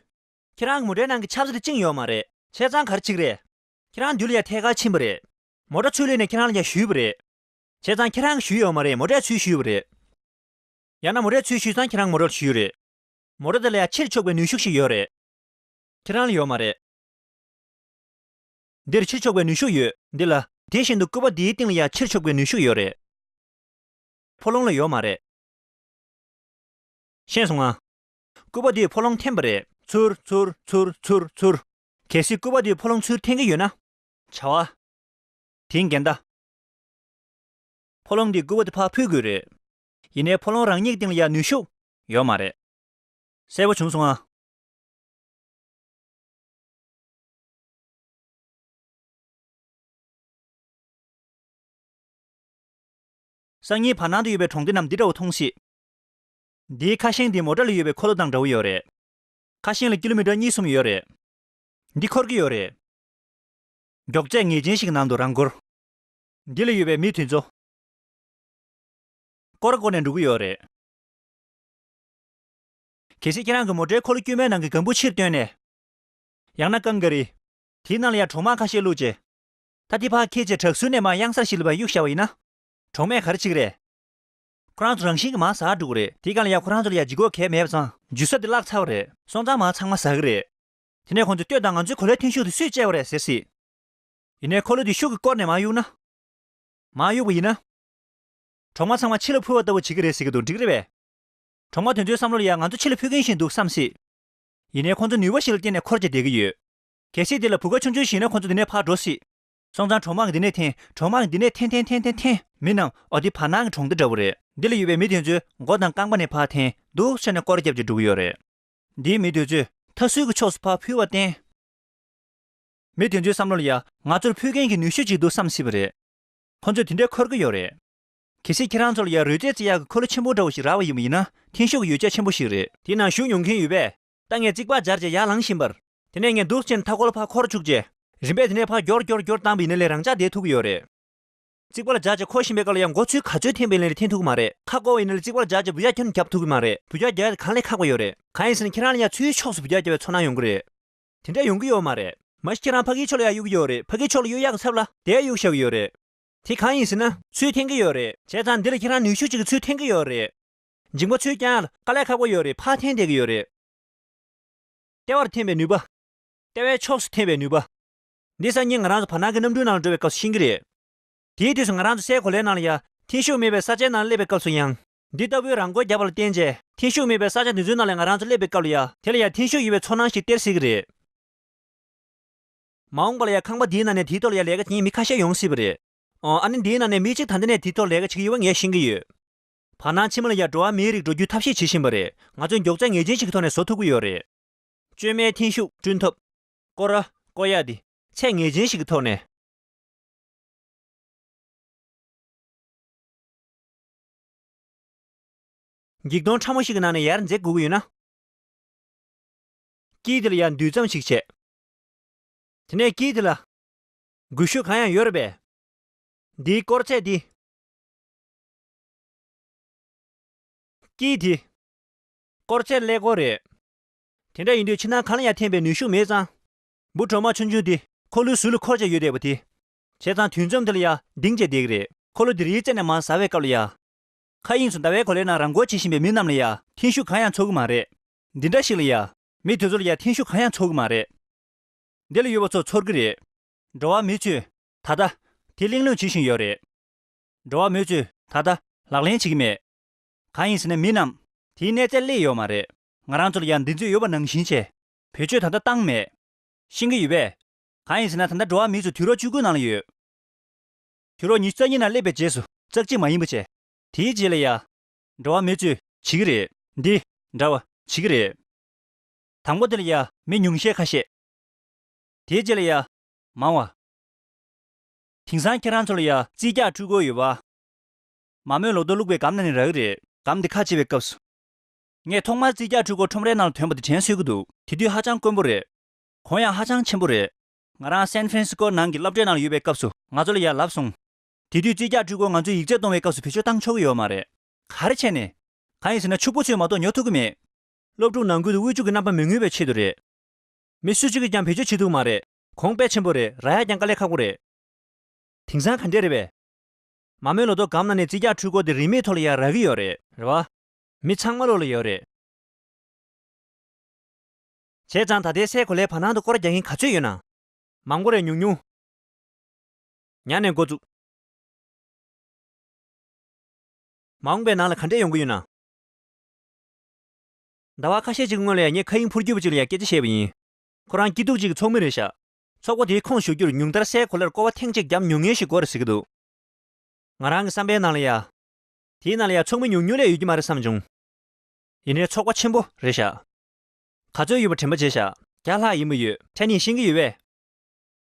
ཁྱེད་རང་གི་མོ་ཊའི་ནང་གི་ཆབ་གསང་དེ་བཅིངས་ཡོད་མ་རེད། བྱས་ཙང་ག་རེ་བྱེད་ཀྱི་རེད། ཁྱེད་རང་མདུན་ལ་ཡ་ཐད་ཀར་ཕྱིན་པ་རེད། མོ་ཊ་ཚུར་སླེབས་ནས་ཁྱེད་རང་ལ་ཡ་གཞུས་པ་རེད། བྱས་ཙང་ཁྱེད་རང་གིས་གཞུས་ཡོད་མ་རེད། མོ་ཊས་ཚུར་གཞུས་པ་རེད། ཡང་ན་མོ་ཊས་ཚུར་གཞུས་ཙང་ཁྱེད་རང་མོ་ཊ་ལ་གཞུས་རེད། མོ་ཊ་དེ་ལ་ཡ་ཕྱིར་ཕྱོགས་པའི་ནུས་ཤུགས་ཤིག་ཡོད་རེད། ཁྱེད་རང་ལ་ཡོད་མ་རེད། འདིར་ཕྱིར་ཕྱོགས་པའི་ནུས་ཤུགས་ཡོད། འདི་ལ། དེ་བཞིན་དུ་སྐུད་པ་འདིའི་སྟེང་ལ་ཡང་ཕྱིར་ཕྱོགས་པའི་ནུས་ཤུགས་ཡོད་རེད། ཕོ་ལོང་ལ་ཡོད་མ་རེད། ཤེས་སོང་ང་། སྐུད་པ་འདིས་ཕོ་ལོང་འཐེན་པ་རེད། ཚུར་ཚུར་ཚུར་ཚུར་ཚུར། གལ་སྲིད་སྐུད་པ་འདིས་ཕོ་ལོང་ཚུར་འཐེན་གྱི་ཡོད་ན། བྱ་བ། དེའི་འགལ་ཟླ། ཕོ་ལོང་འདིས་སྐུད་པ་འདི་ཕར་འཕུར་དགོས་རེད། ཡིན་ནའི་ཕོ་ལོང་རང་ཉིད་སྟེང་ལ་ཡང་ནུས་ཤུགས་ཡོད་མ་རེད། གསལ་པོ་བྱུང་སོང་ང་། སང་ཉིན་བར་སྣང་དུ་ཡོད་པའི་གྲོང་སྡེ་རྣམས་འདི་འདྲ་བོ་མཐོང་སྲིད། འདིའི་ཁ་ཞེང་འདི་མོ་ཊ་ལ་ཡོད་པའི་འཁོར་ལོ་དང་འདྲ་བོ་ཡོད་རེད། ཁ་ཞེང་ལ་ཀི་ལོ་མི་ཊར་གཉིས་གསུམ་ཡོད་རེད། འདི་འཁོར་གྱི་ཡོད་རེད། མགྱོགས་ཚད་ངེས་ཅན་ཞིག་གི་ནང་དུ་རང་འཁོར། འདི་ལ་ཡོད་པའི་མི་དེ་ཚོ། སྐོར་སྐོར་ནས་འགྲོ་གི་ཡོད་རེད། གལ་སྲིད་ཁྱེད་རང་གི་མོ་ཊའི་འཁོར་ལོ་དཀྱུས་མའི་ནང་གི་སྒམ་པོ་ཕྱིར་བཏོན་ནས། ཡང་ན་ཀང་ག་རི། དེའི་ནང་ལ་ཡང་གྲོག་མ་ཁ་ཤས་བླུགས་རྗེས། ད་དེ་ཕར་འཁྱེར་རྗེས་བྲག་ཟུར་ནས་མར་གཡང་གཟར་ཞིག་ལ་ཕར་གཡུགས་བཞག་པ་ཡིན་ན། གྲོག་མས་ག་རེ་བྱེད་ཀྱི་རེད། ཁོ་རང་ཚོ་རང་བཞིན་གྱིས་མར་ཟག་འགྲོ་གི་རེད། དེའི་སྒང་ལ་ཡང་ཁོ་རང་ཚོ་ལ་ཡང་ལྗིད་ཁོག་གང་ཡང་མེད་པ་ཙང་འཇུ་ས་དེ་བརླག་ཚར་བ་རེད། སོང་ཙང་མར་ཚང་མ་ཟག་གི་རེད། དེ་ནས་ཁོང་ཚོས་ལྟོས་དང་། ང་ཚོའི་གོ་ལའི་ཐོན་ཤུགས་དེ་སུས་བཅད་པ་རེད་ཟེར་སྲིད། ཡིན་ནའི་འཁོར་ལོ་དེ་ཤུགས་ཀྱིས་བསྐོར་ནས་མར་གཡུགས་ན། མར་གཡུགས་པ་ཡིན་ན། གྲོག་མ་ཚང་མ་ཕྱི་ལ་འཕུར་བ་ལྟ་བུ་བྱེད་ཀྱི་རེད་ཟེར་གྱི་འདུག་འགྲིག་རེད་པས། གྲོག་མ་དེ་ཚོའི་བསམ་བློ་ལ་ཡང་ང་ཚོ་ཕྱི་ལ་འཕུར་མཁན་ཞིག་འདུག་བསམ་སྲིད། ཡིན་ནའི་ཁོང་ཚོ་ནུས་པ་ཞིག་ལ་བརྟེན་ནས་འཁོར་བྱས་བསྡད་ཀྱི་ཡོད། གལ་སྲིད་དེ་ལ་བུ་ག་ཆུང་ཆུང་ཞིག་ཡིན་ན་ཁོང་ཚོ་འདི་ནས་ཕར་འགྲོ་སྲིད། སོང་ཙང་གྲོག་མ་གིས་འདི་ནས་འཐེན། གྲོག་མ་གིས་འདི་ནས་འཐེན་འཐེན་འཐེན་འཐེན། མི་རྣམས་འོ་དེ་བར་སྣང་གི་གྲོང་སྡེ་འདྲ་བོ་རེད། འདི་ལ་ཡོད་པའི་མི་དེ་ཚོས་མགོ་དང་རྐང་པ་ནས་ཕར་འཐེན། འདུག་བྱས་ནས་སྐོར་རྒྱབ་ཀྱི་འགྲོ་གི་ཡོད་རེད། འདིའི་མི་དེ་ཚོས་མཐའ་ཟུར་གྱི་ཕྱོགས་སུ་ཕར་འཕུར་བར་བརྟེན། མི་དེ་ཚོའི་བསམ་བློ་ལ་ཡང་ང་ཚོར་འཕུར་མཁན་གྱི་ནུས་ཤུགས་ཅིག་འདུག་བསམ་སྲིད་པ་རེད། ཁོ་ཚོས་དེ་འདྲའི་འཁོར་གྱི་ཡོད་རེད། གལ་སྲིད་ཁྱེད་རང་ཚོ་ལ་ཡང་རོལ་རྩེད་རྩེ་ཡག་གི་འཁོར་ལོ་ཆེན་པོ་འདྲ་བོ་ཞིག་རག་པ་ཡིན་པ་ཡིན་ན་འཐེན་ཤུགས་ཀྱི་ཡོ་བྱད་ཆེན་པོ་ཞིག་རེད། དེའི་ནང་ཞུགས་མྱོང་མཁན་ཡོད་པས། ད་ངས་རྩིག་པ་སྦྱར་རྗེས་ཡར་ལངས་བཞིན་པར། དེ་ནས་ངས་འདུག་བྱས་ནས་མཐའ་འཁོར་ལ་ཕར་འཁོར་བཅུག་རྗེས། རིམ་པས་དེ་ནས་ཕར་མགྱོགས་མགྱོགས་མགྱོགས་བཏང་བ་ཡིན་ན་ལས་རང་འཇགས་བསྡད་ཐུབ་ཀྱི་ཡོད་རེད། རྩིག་པ་ལ་སྦྱར་རྗེས་འཁོར་བཞིན་པའི་སྐབས་ལ་ཡང་མགོ་ཚོས་ག་ཚོད་འཐེན་པ་ཡིན་ན་ལས་འཐེན་ཐུབ་ཀྱི་མ་རེད། ཁ་སྐོར་བ་ཡིན་ན་ལས་རྩིག་པ་ལ་སྦྱར་རྗེས་འབུད་རྒྱག་ཁྱོན་རྒྱབ་ཐུབ་ཀྱི་མ་རེད། འབུད་རྒྱག་རྒྱག་ཡ་དེ་གང་ལས་ཁག་པོ་ཡོད་རེད། གང་ཡིན་ཟེར་ན་ཁྱེད་རང་ལ་ཡང་ཚུར་ཕྱོགས་སུ་འབུད་རྒྱག་རྒྱབ་པའི་ཚོར་སྣང་ཡོང་གི་རེད། དེ་འདྲ་ཡོང་གི་ཡོད་མ་རེད། མ་གཞི་ཁྱེད་རང་ཕ་གིའི་ཕྱོགས་ལ་ཡང་གཡུག་གི་ཡོད་རེད། ཕ་གིའི་ཕྱོགས་ལ་གཡུག་ཡག་གི་ཚབ་ལ་དེ་ཡང་གཡུག་བཞག་གི་ཡོད་རེད། དེ་གང་ཡིན་ཟེར་ན་ཚུར་འཐེན་གྱི་ཡོད་རེད། བྱས་ཙང་འདི་ལ་ཁྱེད་རང་ནུས་ཤུགས་གཅིག་གིས་ཚུར་འཐེན་གྱི་ཡོད་རེད། འཇིགས་པ་ཚུར་བརྐྱང་ཡག་ལ་དཀའ་ལས་ཁག་པོ་ཡོད་རེད། ཕར་འཐེན་བསྡད་ཀྱི་ཡོད་རེད། ལྟེ་བར་འཐེན་པའི་ནུས་པ། ལྟེ་བའི་ཕྱོགས་སུ་འཐེན་པའི་ནུས་པ། འདི་སང་ཉིན་ང་རང་ཚོ་བར་སྣང་གི་གནམ་གྲུའི་ནང་ལ་འགྲོ་བའི་སྐབས་སུ་ཤེས་ཀྱི་རེད། དེའི་དུས་སུ་ང་རང་ཚོ་སའི་གོ་ལའི་ནང་ལ་ཡ་འཐེན་ཤུགས་མེད་པའི་ས་ཆའི་ནང་སླེབས་པའི་སྐབས་སུ་ཡང་། འདི་ལྟ་བུའི་རང་འཁོར་བརྒྱབ་པ་ལ་བརྟེན་བྱས་འཐེན་ཤུགས་མེད་པའི་ས་ཆ་འདི་ཚོའི་ནང་ལ་ང་རང་ཚོ་སླེབས་པའི་སྐབས་ལ་ཡ་དེ་ལ་ཡ་འཐེན་ཤུགས་ཡོད་པའི་ཚོར་སྣང་ཞིག་སྟེར་སྲིད་ཀྱི་རེད། མ་འོངས་པ་ལ་ཡ་ཁང་པ་འདིའི་ནང་ནས་དེའི་ཐོག་ལ་ཡ་ལས་ཀ་བྱེད་མཁན་མི་ཁ་ཤས་ཡོང་སྲིད་པ་རེད། ཨོ། ཨ་ནི་འདིའི་ནང་ནས་མི་གཅིག་ད་ལྟ་ནས་དེའི་ཐོག་ལས་ཀ་བྱེད་ཀྱི་ཡོད་པ་ངས་ཤེས་ཀྱི་ཡོད། བར་སྣང་ཕྱི་མ་ལ་ཡ་འགྲོ་བ་མིའི་རིགས་འགྲོ་རྒྱུའི་ཐབས་ཤེས་བྱེད་བཞིན་པ་རེད། ང་ཚོས་མགྱོགས་ཚད་ངེས་ཅན་ཞིག་གི་ཐོག་ནས་བཟོ་ཐུབ་ཀྱི་ཡོད་རེད། བཅོས་མའི་འཐེན་ཤུགས་བསྐྲུན་ཐབས། སྐོར་ར་སྐོར་ཡག་འདི་ཚད་ངེས་ཅན་ཞིག་གི་ཐོག་ནས། འགྱིག་སྟོང་ཕྲ་མོ་ཞིག་གི་ནང་ནས་ཡར་འཛེག་དགོས་ཀྱི་ཡོད་ན། དཀྱིལ་དེ་ལ་ཡར་འདུས་ཙམ་ཞིག་བྱས། དེ་ནས་དཀྱིལ་དེ་ལ་སྒུལ་ཤུགས་གང་ཡང་ཡོད་རེད་པས། འདིའི་སྐོར་ཚད་འདི། དཀྱིལ་དེ། སྐོར་ཚད་ཀླད་ཀོར་རེད། དེ་འདྲ་ཡིན་དུས་ཕྱི་ནང་གང་ལ་ཡང་འཐེན་པའི་ནུས་ཤུགས་མེད་ཙང་། འབུ་གྲོག་མ་ཆུང་ཆུང་དེ་འཁོར་ལོའི་ཟུར་ལ་འཁོར་བྱས་ཡོད་བསྡད་པ་དེ། བྱས་ཙང་དུས་མཚམས་དེ་ལ་ཡ་ལྡིང་བྱས་བསྡད་ཀྱི་རེད། འཁོར་ལོ་དེ་རིའི་རྩེ་ནས་མར་ཟག་པའི་སྐབས་ལ་ཡ། མཁའ་དབྱིངས་སུ་ཟླ་བའི་གོ་ལའི་ནང་རང་འཁོར་བྱེད་བཞིན་པའི་མི་རྣམས་ལ་ཡ་འཐེན་ཤུགས་གང་ཡང་ཚོར་གི་མ་རེད། འདི་འདྲ་ཞིག་ལ་ཡ། མི་དེ་ཚོ་ལ་ཡ་འཐེན་ཤུགས་གང་ཡང་ཚོར་གི་མ་རེད། འདི་ལ་ཡོད་པ་ཚོ་ཚོར་གི་རེད། འགྲོ་བ་མི་ཚོས་ད་ལྟ་དེ་གླེང་གླེང་བྱེད་བཞིན་ཡོད་རེད། འགྲོ་བ་མི་ཚོས་ད་ལྟ་ལག་ལེན་བྱེད་ཀྱི་མེད། གང་ཡིན་ཟེར་ན་མི་རྣམས་དེའི་གནས་ཚད་སླེབས་ཡོད་མ་རེད། ང་རང་ཚོ་ལ་ཡང་འདི་ཚོས་ཡོད་པ་ནང་བཞིན་བྱས། བེད་སྤྱོད་ད་ལྟ་བཏང་མེད། ཤེས་ཀྱི་ཡོད་པས། གང་ཡིན་ཟེར་ན་ད་ལྟ་འགྲོ་བ་མི་ཚོ་དུས་རབས་བཅུ་དགུ་ནང་ལ་ཡོད། དུས་རབས་ཉི་ཤུ་རྩ་གཉིས་ནང་སླེབས་པའི་རྗེས་སུ་ཙག་ཅིག་མ་ཡིན་པ་བྱས། དེའི་རྗེས་ལ་ཡ། འགྲོ་བ་མི་ཚོས་བྱེད་ཀྱི་རེད། འདི་འདྲ་བ་བྱེད་ཀྱི་རེད། དང་པོ་དེ་ལ་ཡ་མི་ཉུང་ཤས་ཁ་ཤས། དེའི་རྗེས་ལ་ཡ། མང་བ། དེང་སང་ཁྱེད་རང་ཚོ་ལ་ཡ་རྩིས་རྒྱག་འཕྲུལ་འཁོར་ཡོད་པ། མ་རྨོས་ལོ་ཏོག་བླུགས་པའི་སྒམ་ནང་ནས་རག་གི་རེད། སྒམ་འདི་ཁ་ཕྱེ་བའི་སྐབས་སུ། ངས་ཐོག་མར་རྩིས་རྒྱག་འཕྲུལ་འཁོར་ཁྲོམ་རའི་ནང་ལ་ཐོན་པ་དེ་དྲན་གསོས་ཀྱི་འདུག་དེ་དུས་ཧ་ཅང་དཀོན་པོ་རེད། གོང་ཡང་ཧ་ཅང་ཆེན་པོ་རེད། ང་རང་སན་ཧྥ་རན་སི་ཀོ་ནང་གི་སློབ་གྲྭའི་ནང་ལ་ཡོད་པའི་སྐབས་སུ་ང་ཚོ་ལ་ཡ་ལབ་སོང་། དེ་དུས་རྩིས་རྒྱག་འཕྲུལ་འཁོར་ང་ཚོས་ཡིག་ཚད་གཏོང་བའི་སྐབས་སུ་བེད་སྤྱོད་བཏང་ཆོག་གི་ཡོད་མ་རེད། ག་རེ་བྱས་ནས། གང་ཡིན་ཟེར་ན་ཕྱུག་པོ་ཚོས་མ་གཏོགས་ཉོ་ཐུབ་ཀྱི་མེད། སློབ་ཕྲུག་ནང་ཁུལ་དུ་དབུལ་ཕྱུག་གི་རྣམ་པ་མི་མངོན་པའི་ཆེད་དུ་རེད། མི་སུ་གཅིག་གིས་ཀྱང་བེད་སྤྱོད་བྱེད་ཐུབ་ཀྱི་མ་རེད། གོང་དཔེ་ཆེན་པོ་རེད། རག་ཡ་ཀྱང་དཀའ་ལས་ཁག་པོ་རེད། དེང་སང་ག་འདྲས་རེད་པས། མ་རྨོས་ལོ་ཏོག་སྒམ་ནང་ནས་རྩིས་རྒྱག་འཕྲུལ་འཁོར་དེ་རིན་མེད་ཐོག་ལ་ཡ་རག་གི་ཡོད་རེད། རེད་བ། མི་ཚང་མ་ལོ་ལ་ཡོད་རེད། བྱས་ཙང་ད་ལྟའི་སའི་གོ་ལའི་བར་སྣང་དུ་སྐོར་རྒྱག་མཁན་ག་ཚོད་ཡོད་ན། མང་པོ་རེད། ཉུང་ཉུང་། ཉ་ནས་འགོ་བཙུགས། མ་འོངས་པའི་ནང་ལ་ག་འདྲས་ཡོང་གི་ཡོད་ན། ཟླ་བ་ཁ་ཤས་ཅིག་སྔོན་ལ་ཡང་ངས་མཁའ་དབྱིངས་འཕུར་སྐྱོད་པ་ཅིག་ལ་ཡང་སྐད་ཆ་བཤད་པ་ཡིན། ཁོ་རང་སྐྱིད་སྡུག་ཅིག་གི་ཚོགས་མི་རེད་ཤག་ཚོགས་པ་དེའི་ཁོངས་ཞུགས་རྒྱུར་ཉུང་མཐར་སའི་གོ་ལར་སྐོར་བ་ཐེངས་གཅིག་བརྒྱབ་མྱོང་མཁན་ཞིག་དགོས་རེད་ཟེར་གྱི་འདུག་ང་རང་གི་བསམ་པའི་ནང་ལ་ཡ། དེའི་ནང་ལ་ཡ་ཚོགས་མི་ཉུང་ཉུང་ལས་ཡོད་ཀྱི་མ་རེད་བསམ་བྱུང་། ཡིན་ནའི་ཚོགས་པ་ཆེན་པོ་རེད་ཤག་ག་ཚོད་ཡོད་པ་དྲན་པ་བྱས་ཤག་བརྒྱ་ལྷག་ཡིན་པ་ཡོད། ཁྲ་ནི་ཤེས་ཀྱི་ཡོད་པས།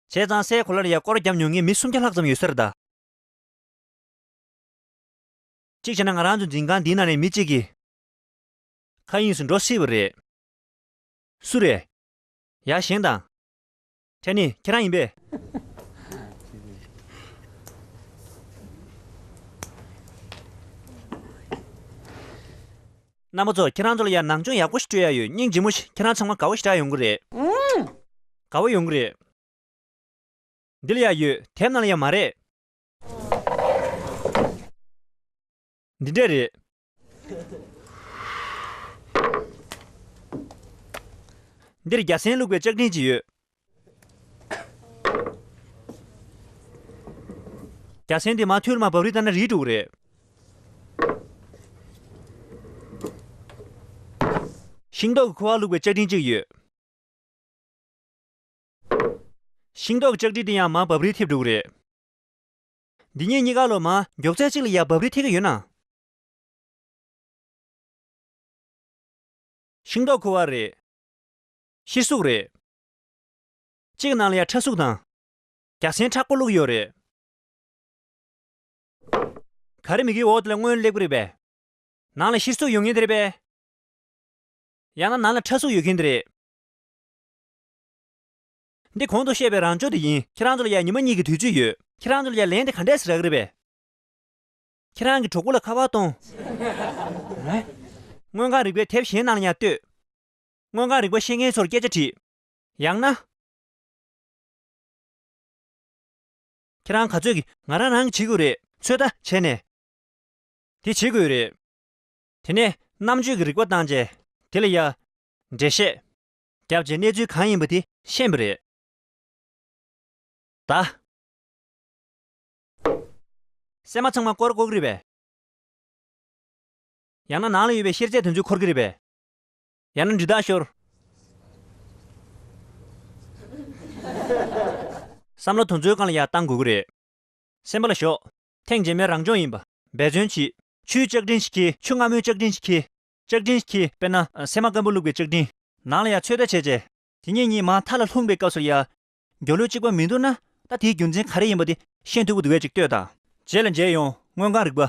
བྱས་ཙང་སའི་གོ་ལར་ཡ་སྐོར་བརྒྱབ་མྱོང་མཁན་མི་སུམ་བརྒྱ་ལྷག་ཙམ་ཡོད་ས་རེད་ད། གཅིག་བྱས་ན་ང་རང་ཚོ་འཛིན་ཁང་འདིའི་ནང་ནས་མི་གཅིག་གིས་མཁའ་དབྱིངས་སུ་འགྲོ་སྲིད་པ་རེད། སུ་རེད། ཡ་བཞེངས་དང་། ཁྲ་ནི་ཁྱེད་རང་ཡིན་པས། རྣམ་པ་ཚོ་ཁྱེད་རང་ཚོ་ལ་ཡ་ནང་སྦྱོང་ཡག་པོ་ཞིག་སྤྲོད་ཡ་ཡོད། སྙིང་རྗེ་མོ་ཞིག་ཁྱེད་རང་ཚང་མ་དགའ་བོ་ཞེ་དྲག་ཡོང་གི་རེད། དགའ་བོ་ཡོང་གི་རེད། འདི་ལ་ཡ་ཡོད། དེབ་ནང་ལ་ཡ་མ་རེད། འདི་འདྲས་རེད། འདིར་རྒྱ་སྲན་བླུགས་པའི་ལྕགས་ཀྲིན་ཅིག་ཡོད། རྒྱ་སྲན་འདི་མ་ཐུར་མ་བབས་རིལ་བཏང་ན་རིལ་འགྲོ་གི་རེད། ཤིང་ཏོག་གི་ཁུ་བ་བླུགས་པའི་ལྕགས་ཀྲིན་ཅིག་ཡོད། ཤིང་ཏོག་གི་ལྕགས་ཀྲིན་དེ་ཡང་མར་བབས་རིལ་ཐེབས་འགྲོ་གི་རེད། འདི་གཉིས་གཉིས་ཀ་ལོ་མར་མགྱོགས་ཚད་གཅིག་ལ་ཡར་བབས་རིལ་ཐེབས་ཀྱི་ཡོད་ན། ཤིང་ཏོག་ཁུ་བ་རེད། གཤེར་གཟུགས་རེད། གཅིག་ནང་ལ་ཡ་ཁྲ་གཟུགས་དང་། རྒྱ་སྲན་མཁྲེགས་པོ་བླུགས་ཡོད་རེད། ག་རེ་མི་གི་འོག་དེ་ལ་སྔོན་སླེབས་ཀྱི་རེད་པས། ནང་ལ་གཤེར་གཟུགས་ཡོད་ངེས་དེ་རེད་པས། ཡང་ན་ནང་ལ་ཁྲ་གཟུགས་ཡོད་མཁན་དེ་རེད། འདི་གོང་དུ་བཤད་པའི་རང་སྦྱོང་དེ་ཡིན། ཁྱེད་རང་ཚོ་ལ་ཡ་ཉི་མ་གཉིས་ཀྱི་དུས་ཚོད་ཡོད། ཁྱེད་རང་ཚོ་ལ་ཡ་ལན་དེ་ག་འདྲས་སེ་རག་གི་རེད་པས། ཁྱེད་རང་གི་གྲོགས་པོ་ལ་ཁ་པར་གཏོང་། སྔོན་འགོག་རིག་པའི་དེབ་གཞན་ནང་ལ་ཡང་ལྟོས། སྔོན་འགོག་རིག་པ་ཤེས་མཁན་ཚོར་སྐད་ཆ་དྲིས། ཡང་ན། ཁྱེད་རང་ག་ཚོད་ཀྱིས་ང་རང་རང་གིས་བྱེད་དགོས་རེད། ཚོད་ལྟ་བྱས་ནས། དེ་བྱེད་དགོས་རེད། དེ་ནས་རྣམ་དཔྱོད་ཀྱི་རིག་པ་བཏང་རྗེས་དེ་ལ་ཡ། འགྲེལ་བཤད། བརྒྱབ་རྗེས་གནས་ཚུལ་གང་ཡིན་པ་དེ་ཤེས་པ་རེད། ད། སྲན་མ་ཚང་མ་སྐོར་དགོས་ཀྱི་རེད་པས། ཡང་ན་ནང་ལ་ཡོད་པའི་གཤེར་རྫས་དེ་ཚོ་འཁོར་གྱི་རེད་པས། ཡང་ན་འདྲི་རྟགས་ཤོར། བསམ་བློ་དེ་ཚོའི་སྒང་ལ་ཡར་བཏང་དགོས་ཀྱི་རེད། སེམས་པ་ལ་ཞོག་ཐེངས་རྗེས་མའི་རང་སྦྱོང་ཡིན་པ། འབད་བརྩོན་གྱིས། ཆུའི་ལྕགས་ཀྲིན་ཞིག་ཁྱེར། ཆུ་མངར་མོའི་ལྕགས་ཀྲིན་ཞིག་ཁྱེར། ལྕགས་ཀྲིན་ཞིག་ཁྱེར། དཔེར་ན། སྲན་མ་སྐམ་པོ་བླུགས་པའི་ལྕགས་ཀྲིན། ནང་ལ་ཡར་ཚོད་ལྟ་བྱས་རྗེས། དེ་གཉིས་གཉིས་མར་མཐའ་ལ་ལྷུང་པའི་སྐབས་སུ་ཡ། རྒྱུ་ལོས་གཅིག་པ་མི་འདུག་ན། ད་དེའི་རྒྱུ་མཚན་ག་རེ་ཡིན་པ་དེ་ཤེས་ཐུབ་ཀྱི་འདུག་གས་ཅིག་ལྟོས་དང་། རྗེས་ལ་མཇལ་ཡོང་། སྔོན་འགོག་རིག་པ།